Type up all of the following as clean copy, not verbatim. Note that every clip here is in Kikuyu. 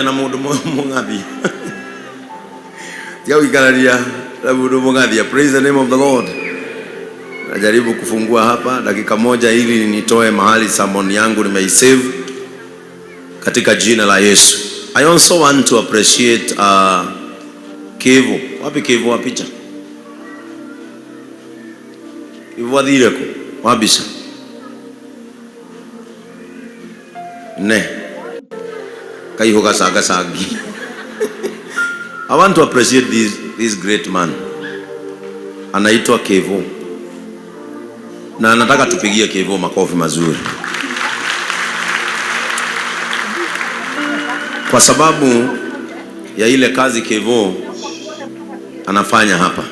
Na mundu mung'athia, tiga guikarania na mundu mung'athia. Praise the name of the Lord. Najaribu kufungua hapa dakika moja ili nitoe mahali sermon yangu nimeisave katika jina la Yesu. I also want to appreciate Kivu. Wapi Kivu wa picha? Kivu athire ku? Wabisha. Ne. Kaiho gacangacangi. I want to appreciate this great man. Anaitwa Kevo. Na nataka tupigie Kevo makofi mazuri. Kwa sababu ya ile kazi Kevo anafanya hapa.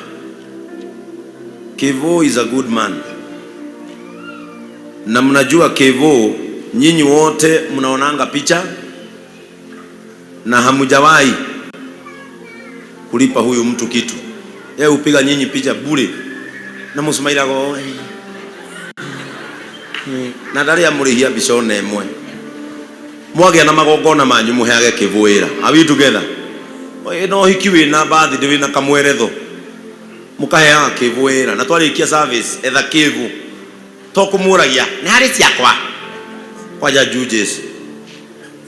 Kevo is a good man. Na mnajua Kevo, nyinyi wote mnaonanga picha na hamujawahi kulipa huyu mtu kitu. Yeye hupiga nyinyi picha bure. Na musumaira go. Na ndari amurihia mbica ona ĩmwe. Mwagĩa na magongona manyu muheage Kevo wĩra. Are we together? No hiki wĩna birthday wĩna kamweretho. Mukaheaga Kevo wĩra. Na twarĩkia service etha Kevo. To kũmũragia nĩ harĩ ciakwa. Kwanja juges.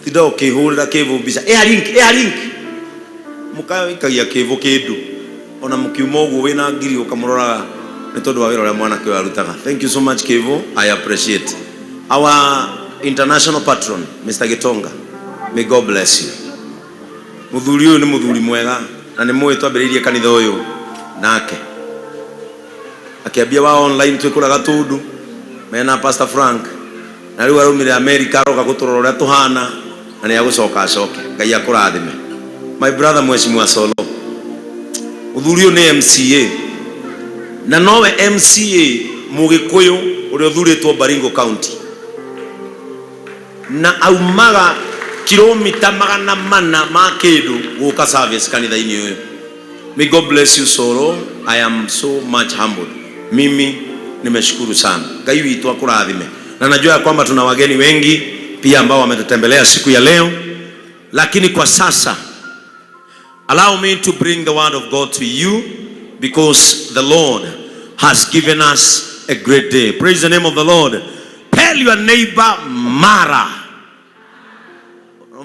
Tinda ũkĩhũrĩra Kevo mbica. Ĩha link, ĩha link. Mũkaikagia Kevo kĩndũ. Ona mũkiuma ũguo wĩna ngiri ũkamũroraga nĩ tondũ wa wĩra ũrĩa mwanake ũyũ arutaga. Thank you so much Kevo. I appreciate. Our international patron Mr. Gitonga. May God bless you. Muthuri ũyũ nĩ muthuri mwega na nĩ mũĩ twambĩrĩirie kanitha ũyũ nake. Akĩambia wa online twĩ Gatundu mena Pastor Frank na rĩu araumire America aroka gũtũrora ũrĩa tũhana na nĩ agũcoka acoke. Ngai akũrathime. My brother Mheshimiwa Solo. Muthuri ũyũ nĩ MCA na nowe MCA Mũgĩkũyũ ũrĩa ũthurĩtwo Baringo County na aumaga kilomita 400 ma kĩndũ gũka service kanitha-inĩ ũyũ. May God bless you Solo. I am so much humbled. Mimi nimeshukuru sana. Ngai witũ akũrathime. Na najua ya kwamba tuna wageni wengi pia ambao wametutembelea siku ya leo, lakini kwa sasa allow me to bring the word of God to you because the Lord has given us a great day. Praise the name of the Lord. Tell your neighbor Mara.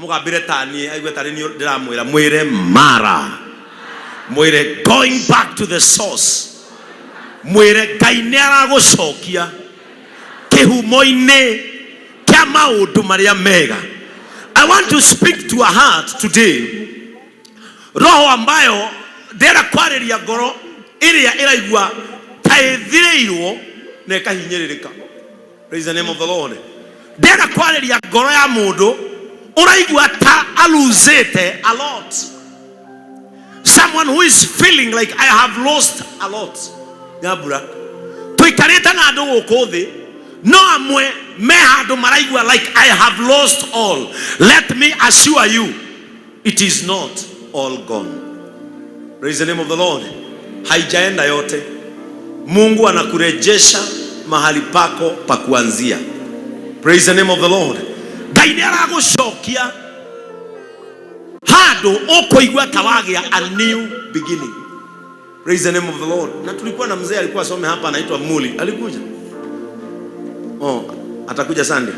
Mugambire tani aigue tari ni ndiramwira mwire Mara. Mwire going back to the source. Mwire Ngai nĩ aragũcokia kĩhumo-inĩ kĩa maũndũ marĩa mega. I want to speak to a heart today. Roho ambayo ndĩrenda kwarĩria ngoro ĩrĩa ĩraigua ta ĩthirĩirwo na ĩkahinyĩrĩrĩka. Praise the name of the Lord. Ndĩrenda kwarĩria ngoro ya mũndũ ũraigua ta aluzĩte a lot. Someone who is feeling like I have lost a lot. Nyambura. Tũikarĩte na andũ gũkũ thĩ no amwe me handũ maraigua like I have lost all. Let me assure you it is not all gone. Praise the name of the Lord. Haijaenda yote. Mungu anakurejesha mahali pako pa kuanzia. Praise the name of the Lord. Ngai nĩ aragũcokia handũ ũkũigua ta wagĩa a new beginning. Praise the name of the Lord. Na tulikuwa na mzee alikuwa asome hapa anaitwa Muli. Alikuja? Oh, atakuja Sunday.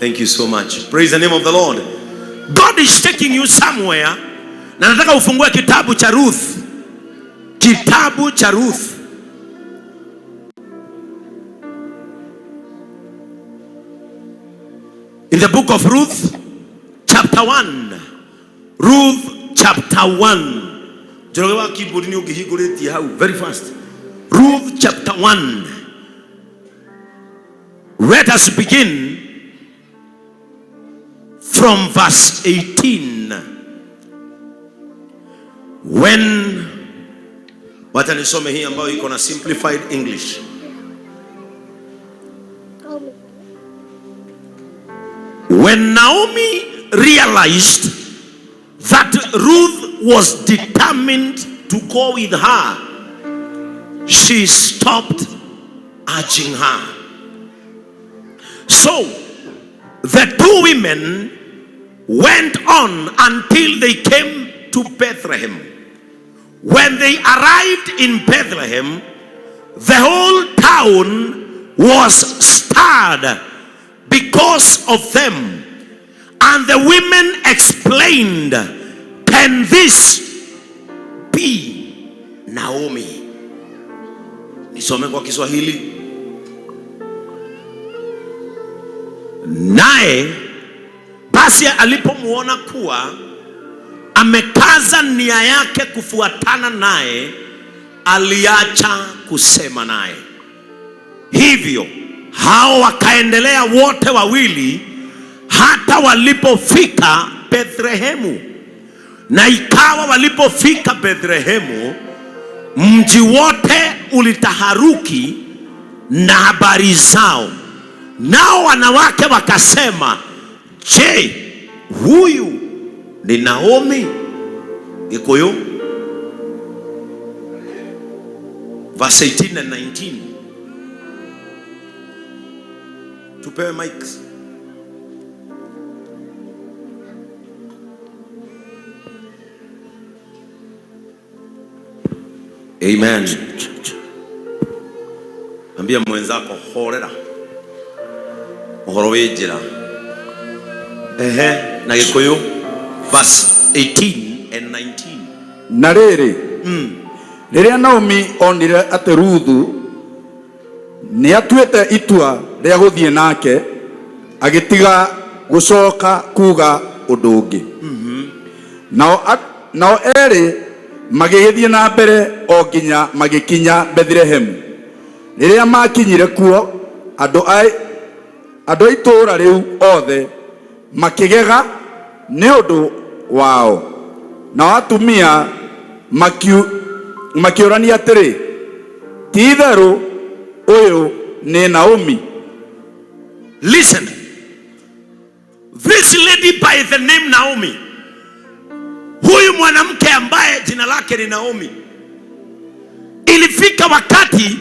Thank you so much. Praise the name of the Lord. God is taking you somewhere. Na nataka ufungue kitabu cha Ruth. Kitabu cha Ruth. In the book of Ruth, chapter 1. Ruth chapter 1. Njoroge wa keyboard ni ũngĩhingũrĩtie hau very fast. Ruth chapter 1. Let us begin from verse 18. When wacha nisome hii ambayo iko na simplified English. When Naomi realized that Ruth was determined to go with her, she stopped urging her. So the two women Went on until they came to Bethlehem. When they arrived in Bethlehem, the whole town was stirred because of them. And the women explained, "Can this be Naomi?" Nisome kwa Kiswahili. Naye basi alipomuona kuwa amekaza nia yake kufuatana naye, aliacha kusema naye. Hivyo hao wakaendelea wote wawili hata walipofika Bethlehemu. Na ikawa walipofika Bethlehemu, mji wote ulitaharuki na habari zao. Nao wanawake wakasema, "Je, huyu ni Naomi?" Gikuyu verse 18 and 19. Tupewe mics. Amen. Ambia mwenzako, horera uhoro wi njira. Ehe, na Gikuyu verse 18 and 19. Na rĩrĩ, rĩrĩa Naomi onire atĩ Ruthu nĩ atuĩte itua rĩa gũthiĩ nake, agĩtiga gũcoka kuga ũndũ ũngĩ. Nao erĩ magĩgĩthiĩ na mbere o nginya magĩkinya Bethlehemu. Rĩrĩa makinyire kuo, andũ a itũũra rĩu othe makĩgega nĩ ũndũ wao. Nao atumia makĩũrania atĩrĩ, "Ti itherũ ũyũ nĩ Naomi?" Listen, this lady by the name Naomi, huyu mwanamke ambaye jina lake ni Naomi, ilifika wakati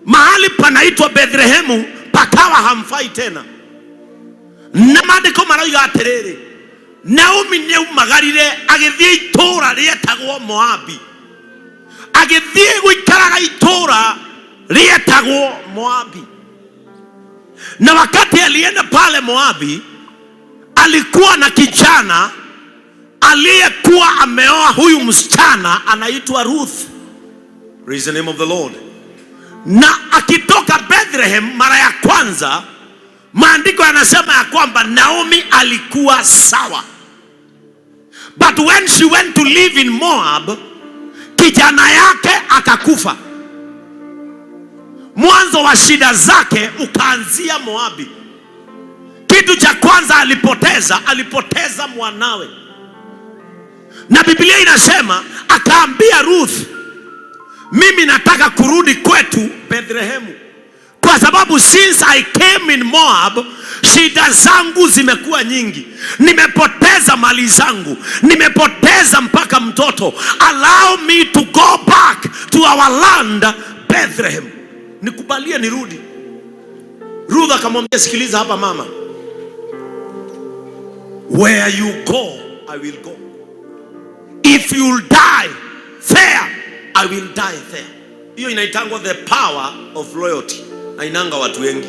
mahali panaitwa Bethlehemu pakawa hamfai tena. Na maandĩko marauga atĩrĩrĩ, Naomi nĩaumagarire agĩthiĩ itũũra rĩetagwo Moabi, agĩthiĩ gũikaraga itũũra rĩetagwo Moabi. Na wakati alienda pale Moabi, alikuwa na kijana aliyekuwa ameoa huyu msichana anaitwa Ruth. Praise the name of the Lord. Na akitoka Bethlehem mara ya kwanza, maandiko yanasema ya kwamba Naomi alikuwa sawa. But when she went to live in Moab, kijana yake akakufa. Mwanzo wa shida zake ukaanzia Moabi. Kitu cha kwanza alipoteza, alipoteza mwanawe. Na Biblia inasema akaambia Ruth, "Mimi nataka kurudi kwetu Bethlehemu, kwa sababu since I came in Moab shida zangu zimekuwa nyingi, nimepoteza mali zangu, nimepoteza mpaka mtoto. Allow me to go back to our land Bethlehem, nikubalie nirudi." Ruth akamwambia, "Sikiliza hapa mama, where you go I will go. If you'll die there, I will die there." Hiyo inaitangwa the power of loyalty, na inanga watu wengi.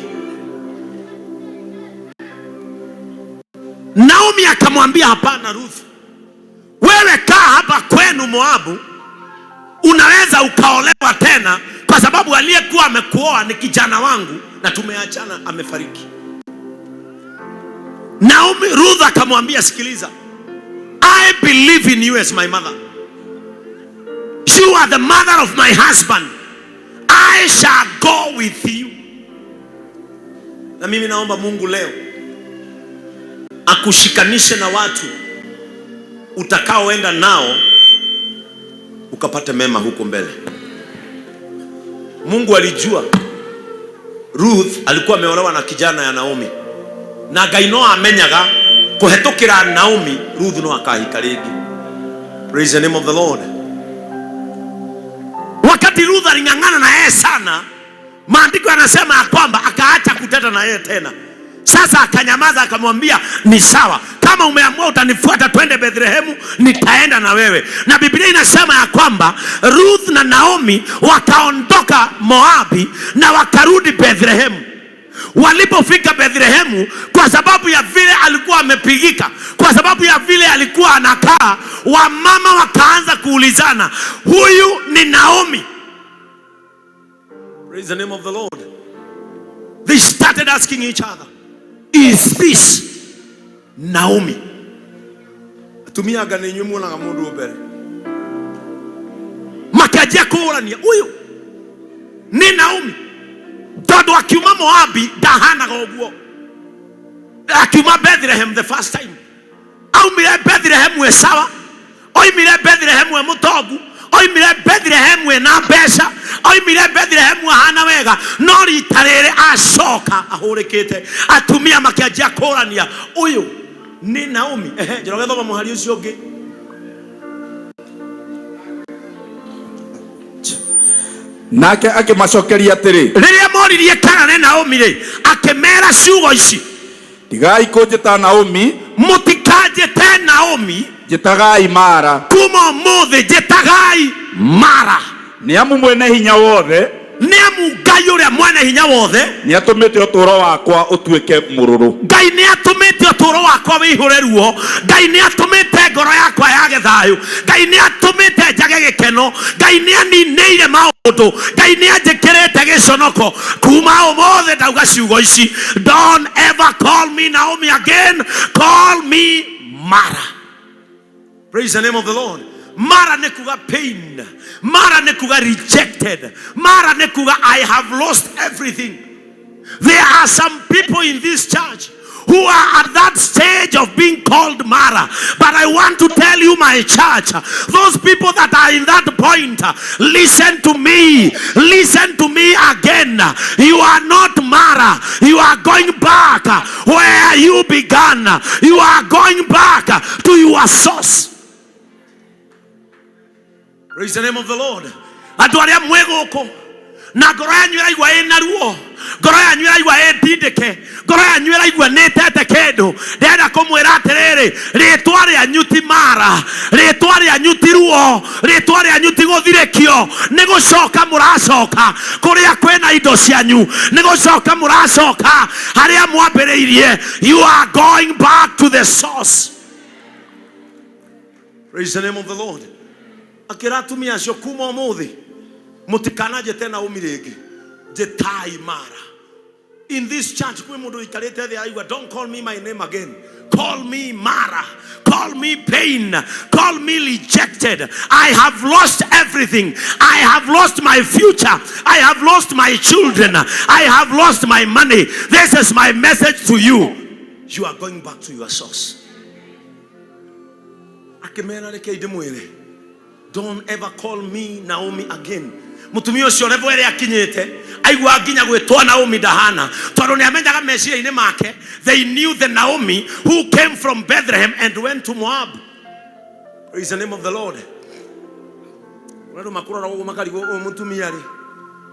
Naomi akamwambia, "Hapana Ruth, wewe kaa hapa kwenu Moabu, unaweza ukaolewa tena, kwa sababu aliyekuwa amekuoa ni kijana wangu na tumeachana, amefariki." Naomi, Ruth akamwambia, "Sikiliza, I believe in you as my mother. You are the mother of my husband. I shall go with you." Na mimi naomba Mungu leo akushikanishe na watu utakaoenda nao ukapate mema huko mbele. Mungu alijua Ruth alikuwa ameolewa na kijana ya Naomi, na Ngai no amenyaga kuhetũkĩra Naomi Ruth no akahika rĩngĩ. Praise the name of the Lord. Wakati Ruth aling'ang'ana na yeye sana, maandiko yanasema ya kwamba akaacha kuteta na yeye tena. Sasa akanyamaza, akamwambia ni sawa, kama umeamua utanifuata twende Bethlehemu, nitaenda na wewe. Na Biblia inasema ya kwamba Ruth na Naomi wakaondoka Moabi na wakarudi Bethlehemu. Walipofika Bethlehemu, kwa sababu ya vile alikuwa amepigika, kwa sababu ya vile alikuwa anakaa, wamama wakaanza kuulizana, huyu ni Naomi? Praise the name of the Lord. They started asking each other, is this Naomi? Atumia anga nĩ inyuĩ muonaga mũndũ mbere, makĩanjia kũũrania, ũyũ nĩ Naomi? Tondũ akiuma Moabi ndahanaga ũguo. Akiuma Bethlehem the first time, aumire Bethlehem e sawa, oimire Bethlehem e mũtongu, oimire Bethlehem e na mbeca, oimire Bethlehem ahana wega, no rita rĩrĩ acoka ahũrĩkĩte. Atumia makĩanjia kũrania, ũyũ nĩ Naomi? Ehe, Njoroge, thoma mũhari ũcio ũngĩ. Nake akĩmacokeria atĩrĩ, Rĩrĩa moririe kana nĩ Naomi rĩ, akĩmera ciugo ici: Tigai kũnjĩta Naomi, Mũtikanjĩte Naomi, njĩtagai Mara, kuma ũmũthĩ njĩtagai Mara, nĩ amu Mwene Hinya Wothe nĩ amu Ngai ũrĩa mwene hinya wothe nĩ atũmĩte ũtũũro wakwa ũtuĩke mũrũrũ. Ngai nĩ atũmĩte ũtũũro wakwa wĩihũre ruo. Ngai nĩ atũmĩte ngoro yakwa yage thayũ. Ngai nĩ atũmĩte njage gĩkeno. Ngai nĩ aninĩire maũndũ. Ngai nĩ anjĩkĩrĩte gĩconoko. Kuma ũmũthĩ ndauga ciugo ici, don't ever call me Naomi again, call me Mara. Praise the name of the Lord. Mara nĩ kuga pain. Mara nĩ kuga rejected. Mara nĩ kuga I have lost everything. There are some people in this church who are at that stage of being called Mara. But I want to tell you, my church, those people that are in that point, listen to me. Listen to me again. You are not Mara. You are going back where you began. You are going back to your source. Praise the name of the Lord. Andũ arĩa mwĩ gũkũ na ngoro yanyu ĩraigua ĩna ruo, ngoro yanyu ĩraigua ĩ ndindĩke, ngoro yanyu ĩraigua nĩ ĩtete kĩndũ, ndĩrenda kũmwĩra atĩrĩrĩ, rĩtwa rĩanyu ti Mara, rĩtwa rĩanyu ti ruo, rĩtwa rĩanyu ti gũthirĩkio. Nĩ gũcoka mũracoka kũrĩa kwĩna indo cianyu, nĩ gũcoka mũracoka harĩa mwambĩrĩirie. You are going back to the source. Praise the name of the Lord. Akĩra atumia acio, kuma ũmũthĩ mũtikananjĩte Naomi rĩngĩ, njĩtai Mara. In this church kwĩ mũndũ ũikarĩte thĩ araigua, don't call me my name again, call me Mara, call me pain, call me rejected. I have lost everything. I have lost my future. I have lost my children. I have lost my money. This is my message to you: you are going back to your source. Akĩmera, rekei ndĩmwĩre, don't ever call me Naomi again. Mũtumia ũcio level ĩrĩa akinyĩte aigua nginya gwĩtwo Naomi ndahana, tondũ nĩ amenyaga meciria-inĩ make they knew the Naomi who came from Bethlehem and went to Moab. Praise the name of the Lord. Andũ makũrora ũguo makarigwo, ũyũ mũtumia rĩ,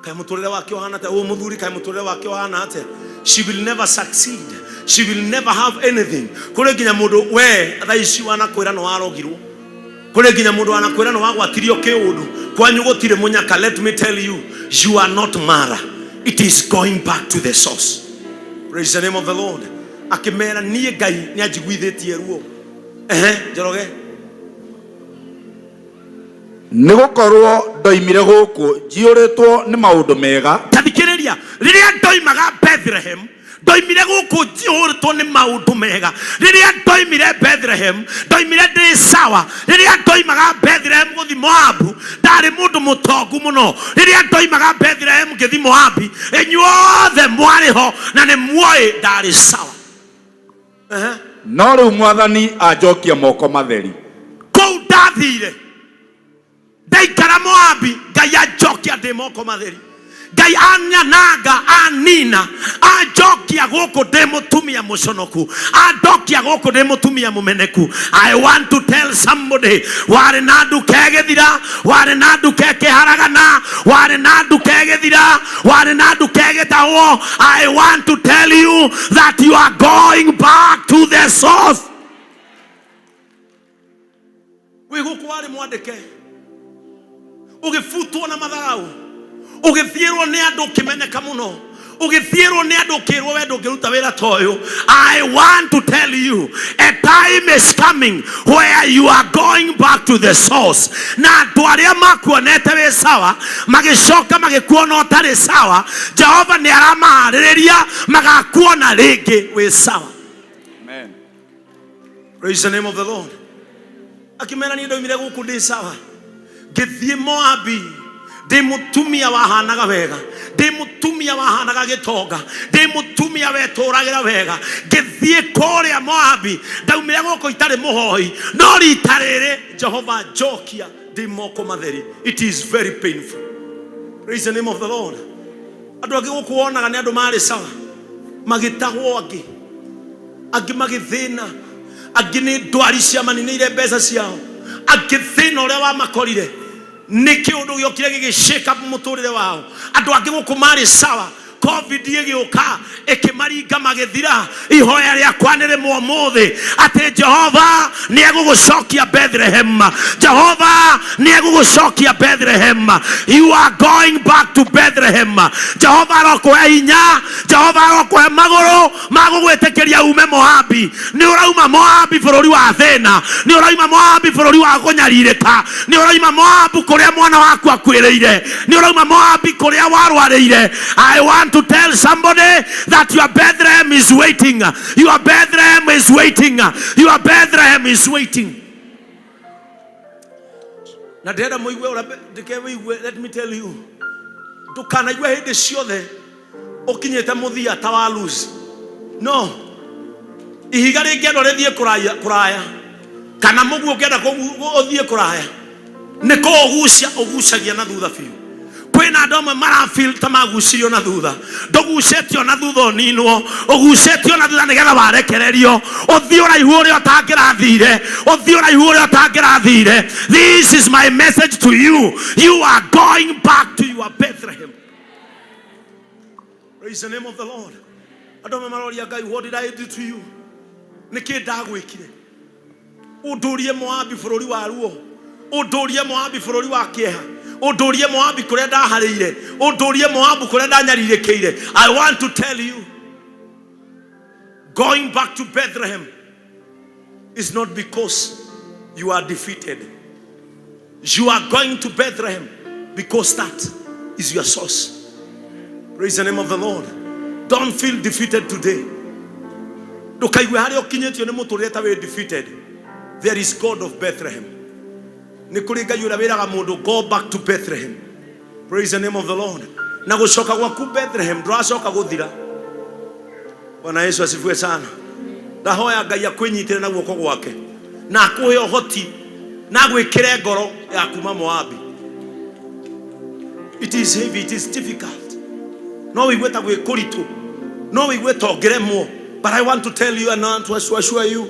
kaĩ mũtũrĩre wake ũhana atĩa? Ũyũ mũthuri, kaĩ mũtũrĩre wake ũhana atĩa? She will never succeed, she will never have anything. Kũrĩ nginya mũndũ we thaa ici wanakwĩra nĩ warogirwo, kũrĩ nginya mũndũ wanakwĩra nĩ wagwatirio kĩũndũ, kwanyu gũtirĩ mũnyaka. Let me tell you, you are not Mara. It is going back to the source. Praise the name of the Lord. Akĩmera, niĩ Ngai nĩ anjiguithĩtie ruo. Ehe, Njoroge. Nĩ gũkorwo ndoimire gũkũ njiyũrĩtwo nĩ maũndũ mega. Tathikĩrĩria, rĩrĩa ndoimaga Bethlehem, ndoimire gũkũ njihũrĩtwo nĩ maũndũ mega. Rĩrĩa ndoimire Bethlehem, ndoimire ndĩ sawa. Rĩrĩa ndoimaga Bethlehem gũthi Moabu, ndarĩ mũndũ mũtongu mũno. Rĩrĩa ndoimaga Bethlehem ngĩthi Moabi, inyuothe mwarĩ ho na nĩ muoĩ ndarĩ sawa. Ehe. No rĩu Mwathani anjokia moko matheri. Kũu ndathire ndaikara Moabi, Ngai anjokia ndĩ moko matheri. Ngai anyananga, anina, anjokia gũkũ ndĩ mũtumia mũconoku, andokia gũkũ ndĩ mũtumia mũmeneku. I want to tell somebody, warĩ na nduka ĩgĩthira, warĩ na nduka ĩkĩharagana, warĩ na nduka ĩgĩthira, warĩ na nduka ĩgĩtahwo. I want to tell you that you are going back to the source. Wĩ gũkũ warĩ mwandĩke, ũgĩbutwo na matharau, ũgĩthiĩrwo nĩ andũ, ũkĩmeneka mũno, ũgĩthiĩrwo nĩ andũ, ũkĩrwo we ndũngĩruta wĩra ta ũyũ. I want to tell you, a time is coming where you are going back to the source. Na andũ arĩa makuonete wĩ sawa magĩcoka magĩkuona ũtarĩ sawa, Jehova nĩ aramaharĩrĩria magakuona rĩngĩ wĩ sawa. Amen. Praise the name of the Lord. Akĩmera, niĩ ndaumire gũkũ ndĩ sawa, ngĩthiĩ Moabi ndĩ mũtumia wahanaga wega, ndĩ mũtumia wahanaga gĩtonga, ndĩ mũtumia wetũragĩra wega. Ngĩthiĩ kũrĩa Moabi, ndaumire gũkũ itarĩ mũhoi, no rita rĩrĩ Jehova njokia ndĩ moko matheri. It is very painful. Praise the name of the Lord. Andũ angĩ gũkũ wonaga nĩ andũ marĩ sawa, magĩtahwo, angĩ angĩ magĩthĩna, angĩ nĩ ndwari ciamaninĩire mbeca ciao, angĩ thĩna ũrĩa wamakorire nĩ kĩũndũ gĩokire gĩgĩshake up mũtũrĩre wao. Andũ angĩ gũkũ marĩ sawa, COVID ĩgĩũka ĩkĩmaringa magĩthira. Ihoya rĩakwa nĩ rĩmwe ũmũthĩ, atĩ Jehova nĩ egũgũcokia Bethlehem. Jehova nĩ egũgũcokia Bethlehem. You are going back to Bethlehem. Jehova arokũhe hinya, Jehova arokũhe magũrũ magũgwĩtĩkĩria ume Moabi. Nĩ ũrauma Moabi, bũrũri wa thĩna. Nĩ ũrauma Moabi, bũrũri wa kũnyarirĩka. Nĩ ũrauma Moabu kũrĩa mwana waku akuĩrĩire. Nĩ ũrauma Moabi kũrĩa warwarĩire. I want to tell somebody that your Bethlehem is waiting. Your Bethlehem is waiting. Your Bethlehem is waiting. Na ndĩrenda mũigue ũrĩa ndĩke wĩigue. Let me tell you, ndũkanaigue hĩndĩ ciothe ũkinyĩte mũthia ta wa lose. No ihiga rĩngĩendwo rĩthiĩ kũraya kũraya, kana mũguo ũngĩenda ũthiĩ kũraya, nĩ kũũgucia ũgucagia na thutha biũ. Kwĩna andũ amwe marafeel ta magucirio na thutha. Ndũgucĩtio na thutha ũninwo, ũgucĩtio na thutha nĩgetha warekererio ũthiĩ ũraihu ũrĩa ũtangĩrathire, ũthiĩ ũraihu ũrĩa ũtangĩrathire. This is my message to you: you are going back to your Bethlehem. Praise the name of the Lord. Andũ amwe maroria Ngai, "What did I do to you? Nĩkĩ ndagwĩkire ũndũrie Moabi, bũrũri wa ruo, ũndũrie Moabi, bũrũri wa kĩeha, ũndũrie Moabi kũrĩa ndaharĩire, ũndũrie Moabu kũrĩa ndanyarirĩkĩire?" I want to tell you, going back to Bethlehem is not because you are defeated. You are going to Bethlehem because that is your source. Praise the name of the Lord. Don't feel defeated today. Ndũkaigue harĩa ũkinyĩtio nĩ mũtũrĩre ta wĩ defeated. There is God of Bethlehem. Nĩ kũrĩ Ngai ũrĩa wĩraga mũndũ, "Go back to Bethlehem." Praise the name of the Lord. Na gũcoka gwaku Bethlehem, ndũracoka gũthira. Bwana Yesu asifiwe sana. Ndahoya Ngai akwĩnyitĩre na guoko gwake na akũhe ũhoti na agwĩkĩre ngoro ya kuma Moabi. It is heavy, it is difficult. No wĩigue ta gwĩ kũritũ, no wĩigue ta ũngĩremwo, but I want to tell you and I want to assure you,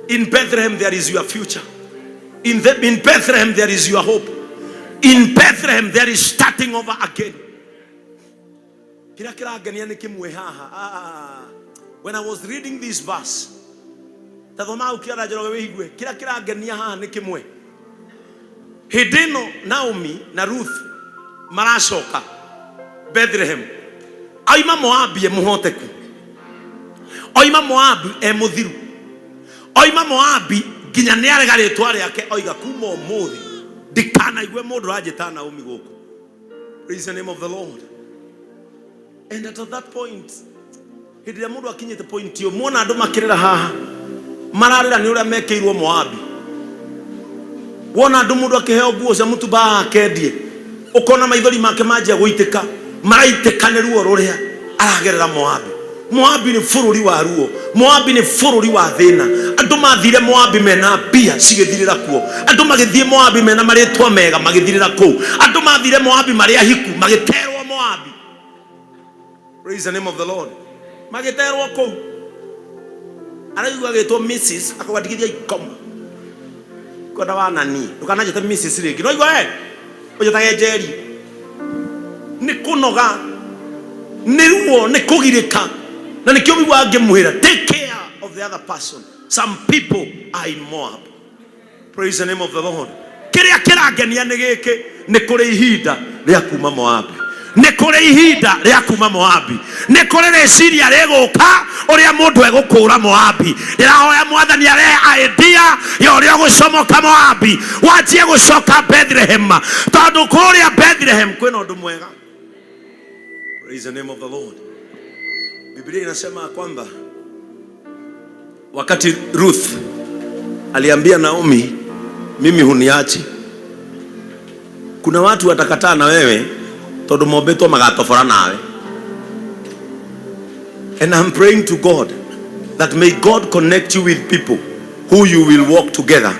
in Bethlehem there is your future. In Bethlehem there is your hope. In Bethlehem there is starting over again. Kĩrĩa kĩrangenia nĩ kĩmwe haha. Ah, when I was reading this verse, ta thoma hau kĩara Njoroge wĩigue. Kĩrĩa kĩrangenia haha nĩ kĩmwe. Hĩndĩ ĩno Naomi na Ruth maracoka Bethlehem, aima Moabi e mũhoteku, oima Moabi e mũthiru, oima Moabi nginya nĩ arega rĩtwa rĩake, oiga, "Kuma ũmũthĩ ndikanaigue mũndũ ũranjĩta Naomi gũkũ." Praise the name of the Lord. And at that point, hĩndĩ ĩrĩa mũndũ akinyĩte point ĩyo, muona andũ makĩrĩra haha, mararĩra nĩ ũrĩa mekĩirwo Moabi. Wona andũ, mũndũ akĩheo nguo cia mũtumba akendie, ũkona maithori make manjia gũitĩka, maraitĩka nĩ ruo rũrĩa aragerera Moabi. Moabi nĩ bũrũri wa ruo. Moabi nĩ bũrũri wa thĩna. Andũ mathire Moabi mena mbia, cigĩthirĩra kuo. Andũ magĩthiĩ Moabi mena marĩtwa mega, magĩthirĩra kũu. Andũ mathire Moabi marĩ ahiku, magĩterwo Moabi. Moabi. Praise the name of the Lord. Magĩterwo kũu, araigua agĩtwo Mrs, akauga ndigithia ikoma kwenda wa nani, ndũkananjĩte Mrs rĩngĩ, no igua we ũnjĩtage Njeri. Nĩ kũnoga, nĩ ruo, nĩ kũgirĩka, na nĩkĩo wiguaga ngĩmwĩra, take care of the other person. Some people are in Moab. Praise the name of the Lord. Kĩrĩa kĩrangenia nĩ gĩkĩ, nĩ kũrĩ ihinda rĩa kuma Moabi, nĩ kũrĩ ihinda rĩa kuma Moabi, nĩ kũrĩ rĩciria rĩgũka ũrĩa mũndũ egũkũra Moabi. Ndĩrahoya Mwathani arehe idea ya ũrĩa ũgũcomoka Moabi, wanjie gũcoka Bethlehem, tondũ kũrĩa Bethlehem kwĩna ũndũ mwega. Praise the name of the Lord. Biblia inasema kwamba wakati Ruth aliambia Naomi, mimi huniachi. Kuna watu watakataa na wewe tondu mombĩtwo magatobora nawe. And I'm praying to God that may God connect you with people who you will walk together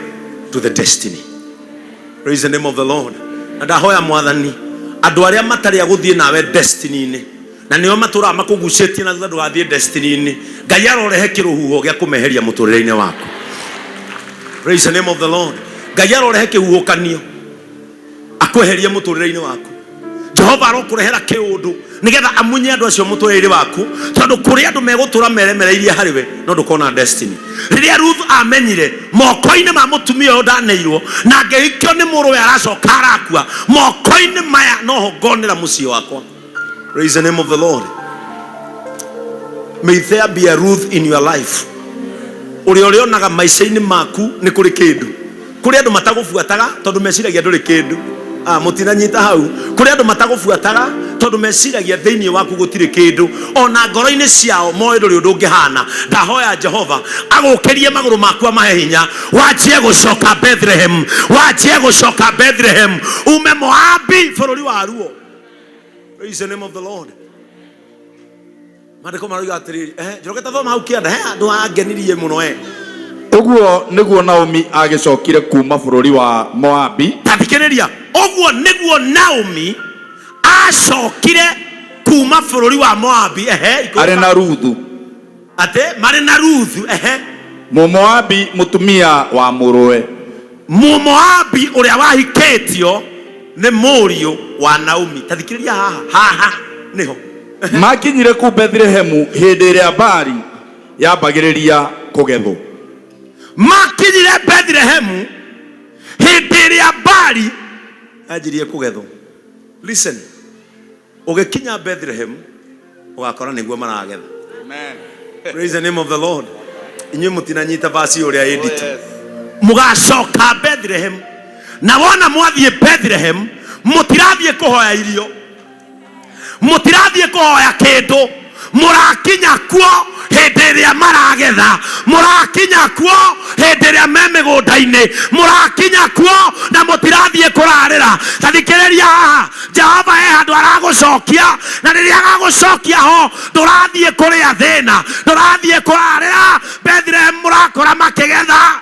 to the destiny. Praise the name of the Lord. Na ndahoya Mwathani andũ arĩa matarĩ a gũthiĩ nawe destiny-inĩ, na nĩo matũraga makũgucĩtie na thutha ndũgathiĩ destiny-inĩ, Ngai arorehe kĩrũhuho gĩa kũmeheria mũtũrĩre-inĩ waku. Praise the name of the Lord. Ngai arorehe kĩhuhũkanio akweherie mũtũrĩre-inĩ waku. Jehova arokũrehera kĩũndũ nĩgetha amunye andũ acio mũtũrĩre-inĩ waku, tondũ kũrĩ andũ megũtũra meremereirie harĩ we no ndũkona destiny. Rĩrĩa Ruth amenyire moko-inĩ ma mũtumia ũyũ ndaneirwo na ngĩhikio nĩ mũrũwe aracoka arakua, moko-inĩ maya noho ngonera mũciĩ wakwa. Praise the name of the Lord. May there be a Ruth in your life. Ũrĩa ũrĩonaga maica-inĩ maku nĩ kũrĩ kĩndũ. Kũrĩ andũ matagũbuataga tondũ meciragia ndũrĩ kĩndũ. Ah, mũtinanyita hau. Kũrĩ andũ matagũbuataga tondũ meciragia thĩinĩ waku gũtirĩ kĩndũ. Ona ngoro-inĩ ciao moĩ ndũrĩ ũndũ ũngĩhana. Ndahoya Jehova agũkĩrie magũrũ maku amahe hinya, wanjie gũcoka Bethlehem, wanjie gũcoka Bethlehem, ume Moabi bũrũri wa ruo. Praise the name of the Lord. Maandĩko maroiga atĩrĩrĩ, Njoroge ta thoma hau kĩanda, he handũ hangenirie mũno. Ũguo nĩguo Naomi agĩcokire kuma bũrũri wa Moabi. Ta thikĩrĩria, ũguo nĩguo Naomi acokire kuma bũrũri wa Moabi. Ikũrũka. Arĩ na Ruthu. Atĩ marĩ na Ruthu. Mũmoabi mũtumia wa mũrũwe. Mũmoabi ũrĩa wahikĩtio nĩ mũriũ wa Naomi. Ta thikĩrĩria haha, haha nĩho. Makinyire kũu Bethlehemu hĩndĩ ĩrĩa mbari yambagĩrĩria kũgethwo. Makinyire Bethlehemu hĩndĩ ĩrĩa mbari yanjirie kũgethwo. Listen, ũgĩkinya Bethlehem ũgakora nĩguo maragetha. Praise the name of the Lord. Inyuĩ mũtinanyita vasi ũrĩa ĩnditũ. Mũgacoka Bethlehem, na wona mwathiĩ Bethlehem mũtirathiĩ kũhoya irio, mũtirathiĩ kũhoya kĩndũ, mũrakinya kuo hĩndĩ ĩrĩa maragetha, mũrakinya kuo hĩndĩ ĩrĩa me mĩgũnda-inĩ, mũrakinya kuo na mũtirathiĩ kũrarĩra. Ta thikĩrĩria haha, Jehova he handũ aragũcokia, na rĩrĩa agagũcokia ho ndũrathiĩ kũrĩa thĩna, ndũrathiĩ kũrarĩra. Bethlehem mũrakora makĩgetha.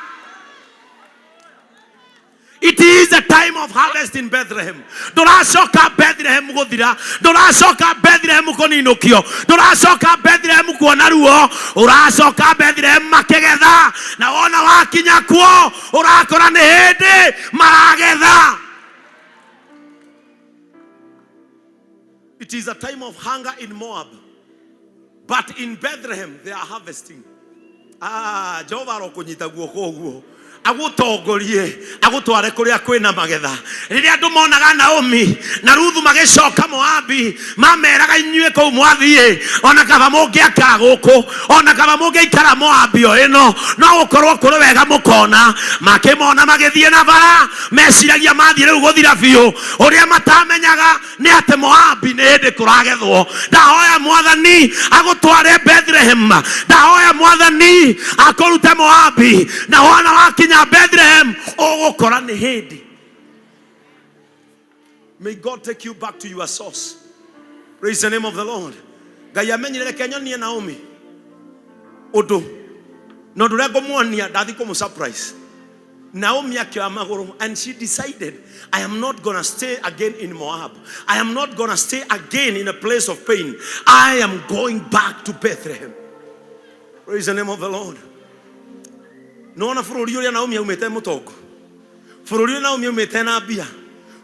It is a time of harvest in Bethlehem. Ndũracoka Bethlehem gũthira, ndũracoka Bethlehem kũninũkio, ndũracoka Bethlehem kuona ruo, ũracoka Bethlehem makĩgetha, na wona wakinya kuo ũrakora nĩ hĩndĩ maragetha. It is a time of hunger in Moab, but in Bethlehem they are harvesting. Jehova arokũnyita guoko ũguo agũtongorie agũtware kũrĩa kwĩna magetha. Rĩrĩa andũ monaga Naomi na Ruthu magĩcoka Moabi, mameraga inyuĩ kũu mwathiĩ, ona kaba mũngĩakara gũkũ, ona kaba mũngĩikara Moabi o ĩno, no gũkorwo kũrĩ wega mũkona. Makĩmona magĩthiĩ na bara, meciragia mathiĩ rĩu gũthira biũ. Ũrĩa matamenyaga nĩ atĩ Moabi nĩ hĩndĩ kũragethwo. Ndahoya Mwathani agũtware Bethlehem, ndahoya Mwathani akũrute Moabi, na wona wakinya Bethlehem ũgũkora nĩ hĩndĩ. May God take you back to your source. Praise the name of the Lord. Ngai amenyire reke nyonie Naomi ũndũ, na ũndũ ũrĩa ngũmuonia ndathi kũmũ surprise. Naomi akĩoya magũrũ and she decided, I am not gonna stay again in Moab. I am not gonna stay again in a place of pain. I am going back to Bethlehem. Praise the name of the Lord. Nona bũrũri ũrĩa Naomi aumĩte mũtongo, bũrũri ũrĩa Naomi aumĩte na mbia,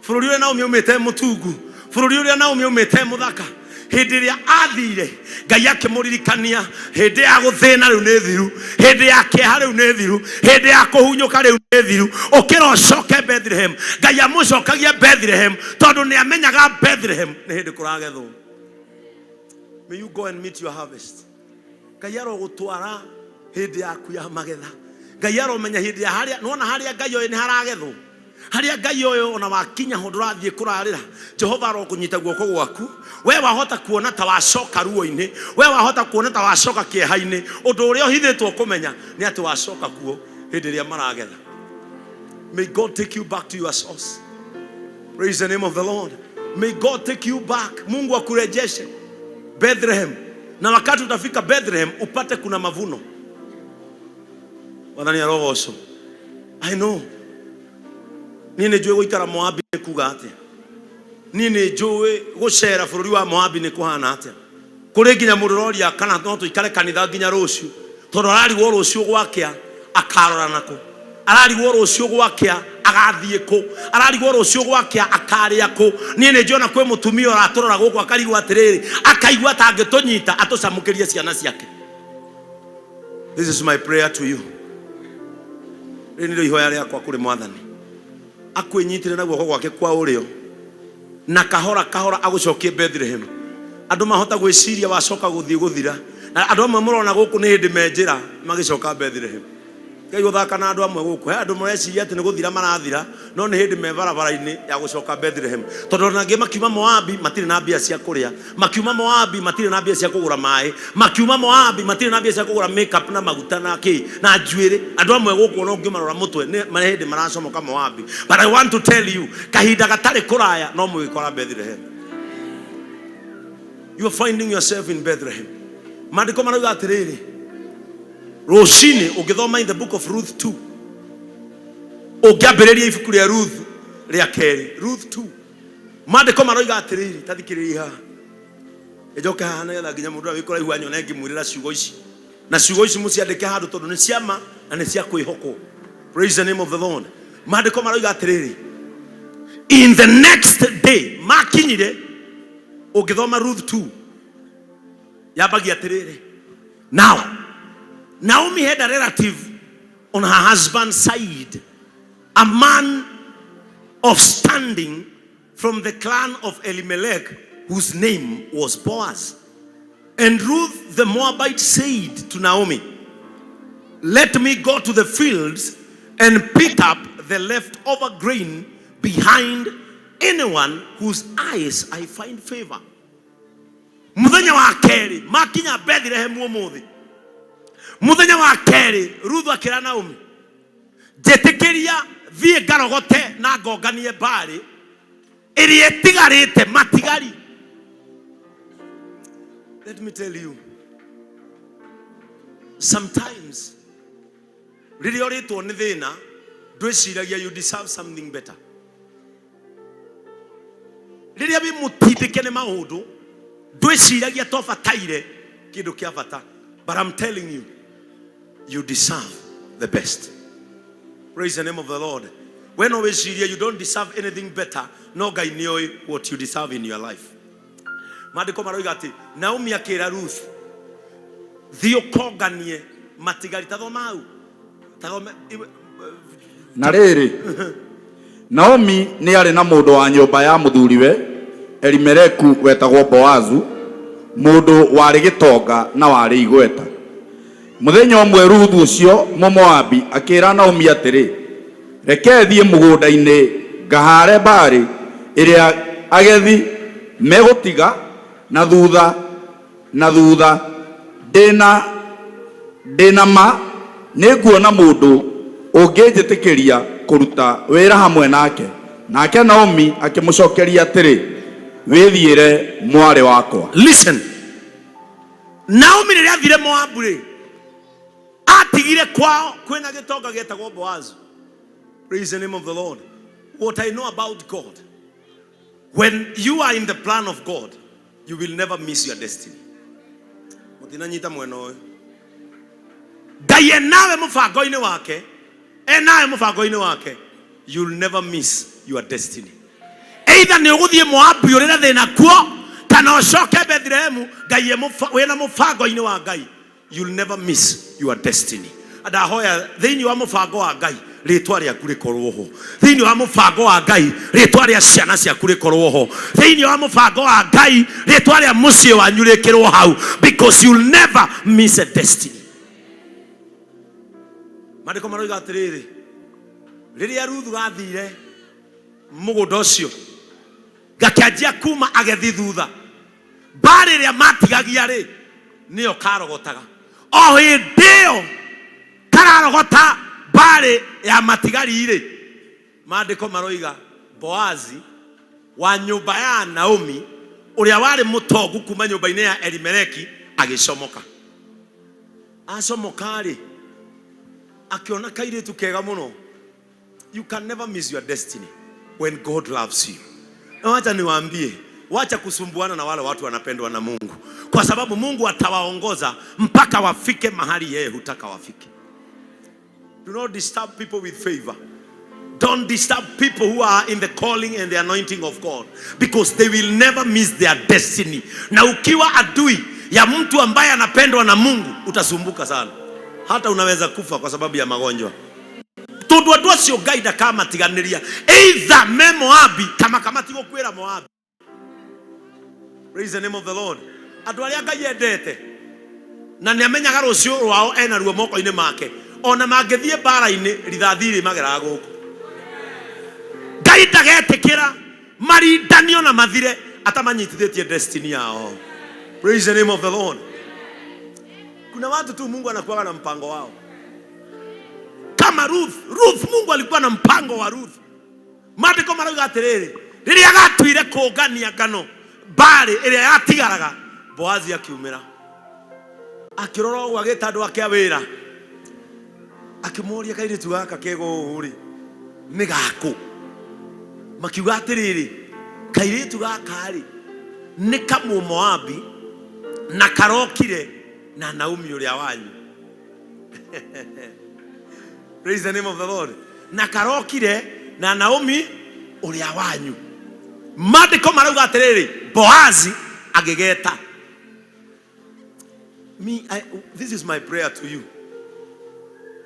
bũrũri ũrĩa Naomi aumĩte mũtungu, bũrũri ũrĩa Naomi aumĩte mũthaka. Hĩndĩ ĩrĩa athire, Ngai akĩmũririkania hĩndĩ ya gũthĩna rĩu nĩ thiru, hĩndĩ ya kĩeha rĩu nĩ thiru, hĩndĩ ya kũhunyũka rĩu nĩ thiru, ũkĩra ũcoke Bethlehem. Ngai amũcokagia Bethlehem tondũ nĩ amenyaga Bethlehem nĩ hĩndĩ kũragethwo. May you go and meet your harvest. Ngai arogũtwara hĩndĩ yaku ya magetha. Ngai aromenya hĩndĩ ya harĩa nĩwona harĩa Ngai oĩ nĩ haragethwo, harĩa Ngai oĩ ona wakinya ho ndũrathiĩ kũrarĩra. Jehova arokũnyita guoko gwaku. We wahota kuona ta wacoka ruo-inĩ, we wahota kuona ta wacoka kĩeha-inĩ, ũndũ ũrĩa ũhithĩtwo kũmenya nĩ atĩ wacoka kuo hĩndĩ ĩrĩa maragetha. May God take you back to your source. Praise the name of the Lord. May God take you back. Mungu akurejeshe Bethlehem. Na wakati utafika Bethlehem upate kuna mavuno. Mwathani arogocwo. I know. Niĩ nĩ njũĩ gũikara Moabi nĩ kuga atĩa. Niĩ nĩ njũĩ gũcera bũrũri wa Moabi nĩ kũhana atĩa. Kũrĩ nginya mũndũ ũroria kana no tũikare kanitha nginya rũciũ, tondũ ararigwo rũciũ gwakĩa akarora nakũ, ararigwo rũciũ gwakĩa agathiĩ kũ, ararigwo rũciũ gwakĩa akarĩa kũ. Niĩ nĩ njũĩ ona kwĩ mũtumia ũratũrora gũkũ akarigwo atĩrĩrĩ, akaigua ta angĩtũnyita atũcamũkĩrie ciana ciake. This is my prayer to you. Rĩrĩ nĩrĩo ihoya rĩakwa kũrĩ Mwathani, akwĩnyitĩre na guoko gwake kwa ũrĩo na kahora kahora agũcokie Bethlehem. Andũ mahota gwĩciria wacoka gũthiĩ gũthira, na andũ amwe mũrona gũkũ nĩ hĩndĩ me njĩra magĩcoka Bethlehem. Ngai gũthaka na andũ amwe gũkũ, he andũ mareciria atĩ nĩ gũthira marathira, no nĩ hĩndĩ me barabara-inĩ ya gũcoka Bethlehem. Tondũ ona angĩ makiuma Moabi matirĩ na mbia cia kũrĩa, makiuma Moabi matirĩ na mbia cia kũgũra maĩ, makiuma Moabi matirĩ na mbia cia kũgũra makeup na maguta na kĩ na njuĩrĩ. Andũ amwe gũkũ ona ũngĩmarora mũtwe nĩ marĩ hĩndĩ maracomoka Moabi. But I want to tell you, kahinda gatarĩ kũraya no mũgĩkora Bethlehem. You are finding yourself in Bethlehem. Maandĩko marauga atĩrĩrĩ, rũcinĩ ũngĩthoma in the book of Ruth 2, ũngĩambĩrĩria ibuku rĩa Ruth rĩa kerĩ, Ruth 2, maandĩko maroiga atĩrĩrĩ, ta thikĩrĩria haha, njoke haha nĩgetha nginya mũndũ ũrĩa wĩ kũraihu anyone ngĩmwĩrĩra ciugo ici, na ciugo ici mũciandĩke handũ tondũ nĩ cia ma na nĩ cia kwĩhokwo. Praise the name of the Lord. Maandĩko maroiga atĩrĩrĩ, in the next day makinyire, ũngĩthoma Ruth 2 yambagia atĩrĩrĩ, now Naomi had a relative on her husband's side, a man of standing from the clan of Elimelech, whose name was Boaz. And Ruth the Moabite said to Naomi, let me go to the fields and pick up the leftover grain behind anyone whose eyes I find favor. Muthenya wa kerĩ makinya Bethlehem ũmũthĩ, muthenya wa kerĩ Ruthu akĩra Naomi, njĩtĩkĩria thiĩ ngarogote na ngonganie mbarĩ ĩrĩa ĩtigarĩte matigari. Let me tell you, sometimes rĩrĩa ũrĩtwo nĩ thĩna ndwĩciragia you deserve something better. Rĩrĩa wĩ mũtindĩke nĩ maũndũ ndwĩciragia tobataire kĩndũ kĩa bata, but I'm telling you, you deserve the best. Praise the name of the Lord. We no wĩcirie you don't deserve anything better, no Ngai nĩ oĩ what you deserve in your life. Maandĩko maroiga atĩ Naomi akĩra Ruth, thiĩ ũkonganie matigari. Ta thoma hau, ta thome. Na rĩrĩ, Naomi nĩ arĩ na mũndũ wa nyũmba ya mũthuriwe Elimeleku wetagwo Boazu, mũndũ warĩ gĩtonga na warĩ igweta. Mũthenya ũmwe Ruthu ũcio Mũmoabi akĩra Naomi atĩrĩ, Reke thiĩ mũgũnda-inĩ ngahaare mbarĩ ĩrĩa agethi megũtiga na thutha na thutha, ndĩ na ma nĩnguona mũndũ ũngĩnjĩtĩkĩria kũruta wĩra hamwe nake. Nake Naomi akĩmũcokeria atĩrĩ, Wĩthiĩre mwarĩ wakwa. Listen, Naomi rĩrĩa athire Moabu rĩ, atigire kwao kwĩna gĩtonga gĩetagwo Boazu. Praise the name of the Lord. What I know about God, when you are in the plan of God, you will never miss your destiny. Mũtinanyita mwena ũyũ. Ngai enawe mũbango-inĩ wake, enawe mũbango-inĩ wake, you'll never miss your destiny. Either nĩ ũgũthiĩ Moabi ũrĩre thĩna kuo, kana ũcoke Bethlehemu, Ngai wĩna mũbango-inĩ wa Ngai. You'll never miss your destiny. Ndahoya thĩinĩ wa mũbango wa Ngai rĩtwa rĩaku rĩkorwo ho, thĩinĩ wa mũbango wa Ngai rĩtwa rĩa ciana ciaku rĩkorwo ho, thĩinĩ wa mũbango wa Ngai rĩtwa rĩa mũciĩ wanyu rĩkĩrwo hau, because you'll never miss a destiny. Maandĩko maroiga atĩrĩrĩ, rĩrĩa Ruthu athire mũgũnda ũcio gakĩanjia kuma agethi thutha, mbarĩ ĩrĩa matigagia rĩ nĩyo karogotaga. O hĩndĩ ĩyo kararogota mbarĩ ya matigari rĩ, maandĩko maroiga Boazi wa nyũmba ya Naomi ũrĩa warĩ mũtongu kuma nyũmba-inĩ ya Elimeleki agĩcomoka. Acomoka rĩ, akĩona kairĩtu kega mũno. You can never miss your destiny when God loves you. Na wacha niwaambie, wacha kusumbuana na wale watu wanapendwa na Mungu, kwa sababu Mungu atawaongoza mpaka wafike mahali yeye hutaka wafike. Do not disturb people with favor. Don't disturb people who are in the calling and the anointing of God, because they will never miss their destiny. Na ukiwa adui ya mtu ambaye anapendwa na Mungu, utasumbuka sana. Hata unaweza kufa kwa sababu ya magonjwa. Tondu andu acio Ngai ndakamatiganĩria, either me Moabi kama kamatigũkwĩra Moabi. Praise the name of the Lord. Andũ arĩa Ngai endete na nĩ amenyaga rũciũ rwao ena ruo moko-inĩ make, ona mangĩthiĩ mbara-inĩ rithathi rĩ mageraga gũkũ. Ngai ndagetĩkĩra marindanio na mathire atamanyitithĩtie destiny yao. Praise the name of the Lord. Kuna watu tu Mungu anakuwa na mpango wao. Kama Ruth, Ruth Mungu alikuwa na mpango wa Ruth. Maandĩko marauga atĩrĩrĩ, rĩrĩa gatuire kũngania ngano mbarĩ ĩrĩa yatigaraga, Boazi akiumĩra akĩrora ũguo, agĩta andũ ake a wĩra, akĩmoria kairĩtu gaka kega ũũ rĩ nĩ gakũ? Makiuga atĩrĩrĩ, kairĩtu gaka rĩ nĩ Kamũmoabi na karokire na Naomi ũrĩa wanyu. Praise the name of the Lord. Na karokire na Naomi ũrĩa wanyu. Maandĩko marauga atĩrĩrĩ, Boazi agĩgeta. This is my prayer to you.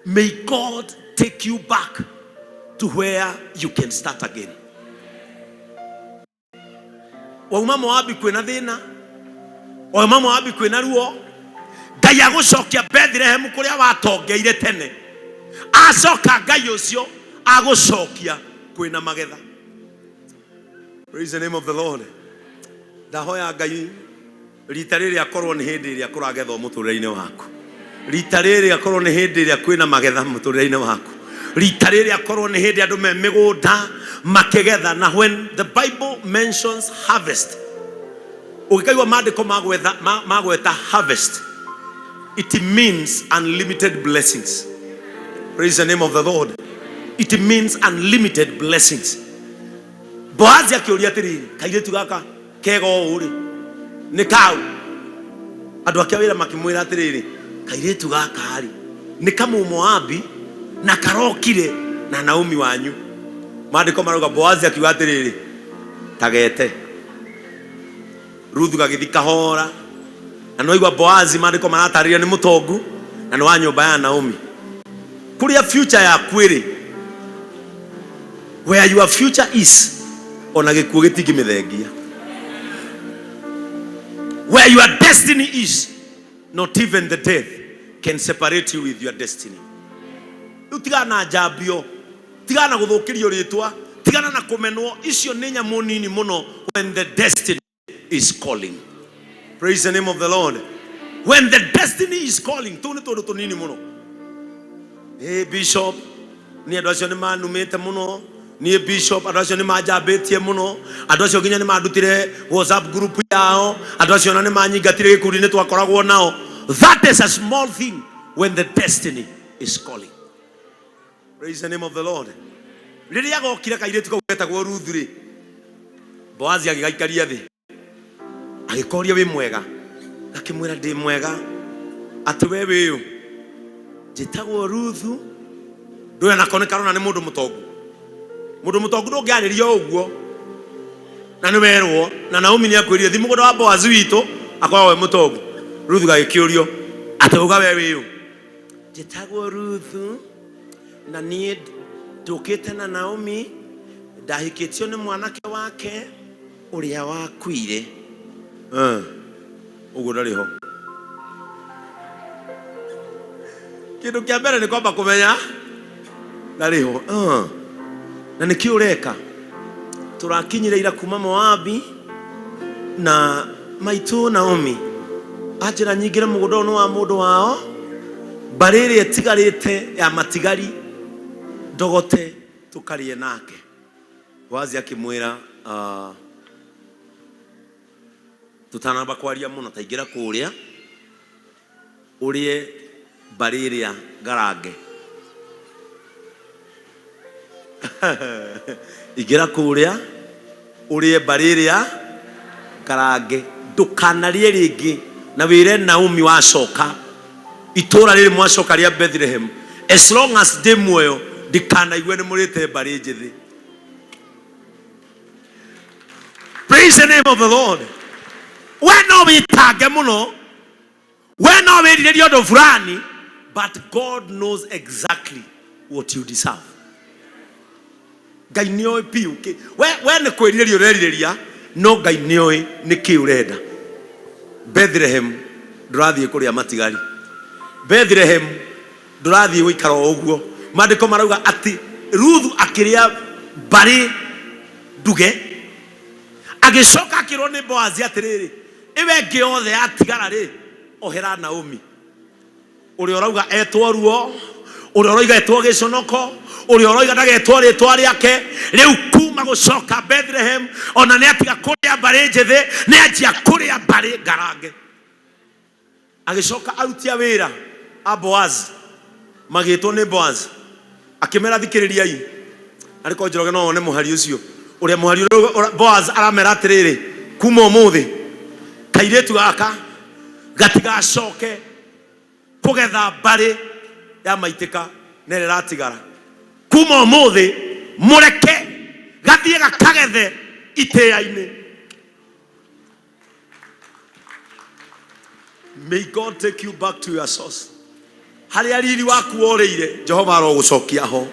May God take you back to where you can start again. Wauma Moabi kwĩna thĩna, wauma Moabi kwĩna ruo, Ngai agũcokia Bethlehem kũrĩa watongeire tene. Acoka Ngai ũcio agũcokia kwĩna magetha. Praise the name of the Lord. Ndahoya Ngai rita rĩrĩ akorwo nĩ hĩndĩ ĩrĩa kũragethwo mũtũrĩre-inĩ waku, rita rĩrĩ akorwo nĩ hĩndĩ ĩrĩa kwĩna magetha mũtũrĩre-inĩ waku, rita rĩrĩ akorwo nĩ hĩndĩ andũ me mĩgũnda makĩgetha. Na when the Bible mentions harvest, ũgĩkaigua maandĩko magweta harvest, it means unlimited blessings. Praise the name of the Lord. It means unlimited blessings. Boazi akĩũria atĩrĩrĩ, kairĩtu gaka kega ũũ rĩ nĩ kau? Andũ ake a wĩra makĩmwĩra atĩrĩrĩ, kairĩtu gaka rĩ nĩ Kamũmoabi na karokire na Naomi wanyu. Maandĩko marauga Boazi akiuga atĩrĩrĩ, tagete. Ruthu gagĩthi kahora, na nĩwaigua Boazi, maandĩko maratarĩria nĩ mũtongu na nĩ wa nyũmba ya Naomi. Kũrĩa future yaku ĩrĩ, where your future is, ona gĩkuũ gĩtingĩmĩthengia. Where your destiny is, not even the death can separate you with your destiny. Rĩu tigana na njambio, tigana na gũthũkĩrio rĩtwa, tigana na kũmenwo, icio nĩ nyamũ nini mũno when the destiny is calling. Praise the name of the Lord. When the destiny is calling, tũu nĩ tũndũ tũnini mũno. Hey, Bishop, niĩ andũ acio nĩ manumĩte mũno. Niĩ Bishop, andũ acio nĩ manjambĩtie mũno. Andũ acio nginya nĩ mandutire WhatsApp group yao. Andũ acio ona nĩ manyingatire gĩkundi-inĩ twakoragwo nao. That is a small thing when the destiny is calling. Praise the name of the Lord. Rĩrĩa gokire kairĩtu kau getagwo Ruthu rĩ, Boazi agĩgaikaria thĩ, agĩkoria wĩ mwega, akĩmwĩra ndĩ mwega, atĩ we wĩũ? Njĩtagwo Ruthu. Ndũĩ nako nĩ karona nĩ mũndũ mũtongu. Mũndũ mũtongu ndũngĩarĩria o ũguo na nĩ werwo na Naomi nĩ akwĩrire thi mũgũnda wa Boazi witũ akoragwo e mũtongu. Ruthu gagĩkĩũrio atĩ uga we wĩũ? Njĩtagwo Ruthu na niĩ ndũkĩte na Naomi, ndahikĩtio nĩ mwanake wake ũrĩa wakuire. Eh, ũguo ndarĩ ho. Kĩndũ kĩa mbere nĩ kwamba kũmenya ndarĩ ho. Eh, na nĩkĩ ũreka? Tũrakinyire ira kuma Moabi na maitũ Naomi anjĩra nyingĩre mũgũnda ũyũ nĩ wa mũndũ wao, mbarĩ ĩrĩa ĩtigarĩte ya matigari ndogote tũkarĩe nake. Boazi akĩmwĩra, "Ah, tũtanamba kwaria mũno, ta ingĩra kũrĩa ũrĩe mbarĩ ĩrĩa ngarange." Ingĩra kũrĩa ũrĩe mbarĩ ĩrĩa ngarange, ndũkanarĩe rĩngĩ, na wĩre Naomi wacoka itũũra rĩrĩ mwacoka rĩa Bethlehem, as long as ndĩ muoyo ndikanaigue nĩ mũrĩte mbarĩ njĩthĩ. Praise the name of the Lord. We no wĩtange mũno, we no wĩrirĩrie ũndũ fulani, but God knows exactly what you deserve. Ngai nĩ oĩ biũ kĩ- we we nĩ kwĩrirĩria ũrerirĩria, no Ngai nĩ oĩ nĩ kĩ ũrenda. Bethlehem ndũrathiĩ kũrĩa matigari. Bethlehem ndũrathiĩ gũikara o ũguo. Maandĩko marauga atĩ Ruthu akĩrĩa mbarĩ nduge, agĩcoka akĩrwo nĩ Boazi atĩrĩrĩ, ĩwe ĩngĩ yothe yatigara rĩ, ohera Naomi. Ũrĩa ũrauga etwo ruo, ũrĩa ũroiga etwo gĩconoko, ũrĩa ũroiga ndagetwo rĩtwa rĩake, rĩu kuma gũcoka Bethlehem, ona nĩ atiga kũrĩa mbarĩ njĩthĩ, nĩ anjia kũrĩa mbarĩ ngarange. Agĩcoka aruti a wĩra a Boazi magĩtwo nĩ Boazi, akĩmera, thikĩrĩriai. Arĩ korwo Njoroge no wone mũhari ũcio, ũrĩa mũhari ũrĩa Boaz aramera atĩrĩrĩ, kuma ũmũthĩ kairĩtu gaka gatigacoke kũgetha mbarĩ ya maitĩka na ĩrĩa ĩratigara. Kuma ũmũthĩ mũreke gathiĩ gakagethe itĩĩa-inĩ. May God take you back to your source. Harĩa riri waku worĩire, Jehova arogũcokia ho.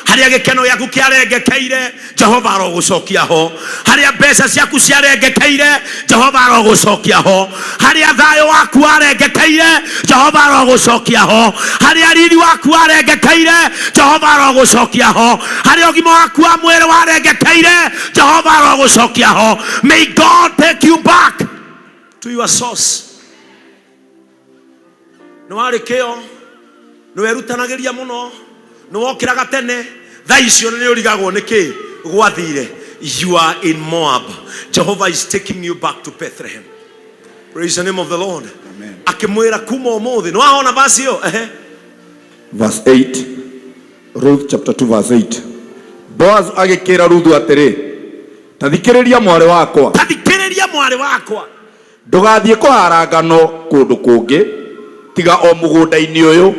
Harĩa gĩkeno gĩaku kĩarengekeire, Jehova arogũcokia ho. Harĩa mbeca ciaku ciarengekeire, Jehova arogũcokia ho. Harĩa thayũ waku warengekeire, Jehova arogũcokia ho. Harĩa riri waku warengekeire, Jehova arogũcokia ho. Harĩa ũgima waku wa mwĩrĩ warengekeire, Jehova arogũcokia ho. May God take you back to your source. Nĩ warĩ kĩo, nĩ werutanagĩria mũno, nĩ wokĩraga tene, thaa icio nĩ ũrigagwo nĩ kĩ gwathire. You are in Moab. Jehovah is taking you back to Bethlehem. Praise the name of the Lord. Amen. Akĩmwĩra kuma ũmũthĩ, nĩ wahona verse ĩyo? Ehe. Verse 8, Ruth chapter 2 verse 8. Boaz agĩkĩra Ruthu atĩrĩ, ta thikĩrĩria mwarĩ wakwa. Ta thikĩrĩria mwarĩ wakwa. Ndũgathiĩ kũhaara ngano kũndũ kũngĩ, tiga o mũgũnda-inĩ ũyũ.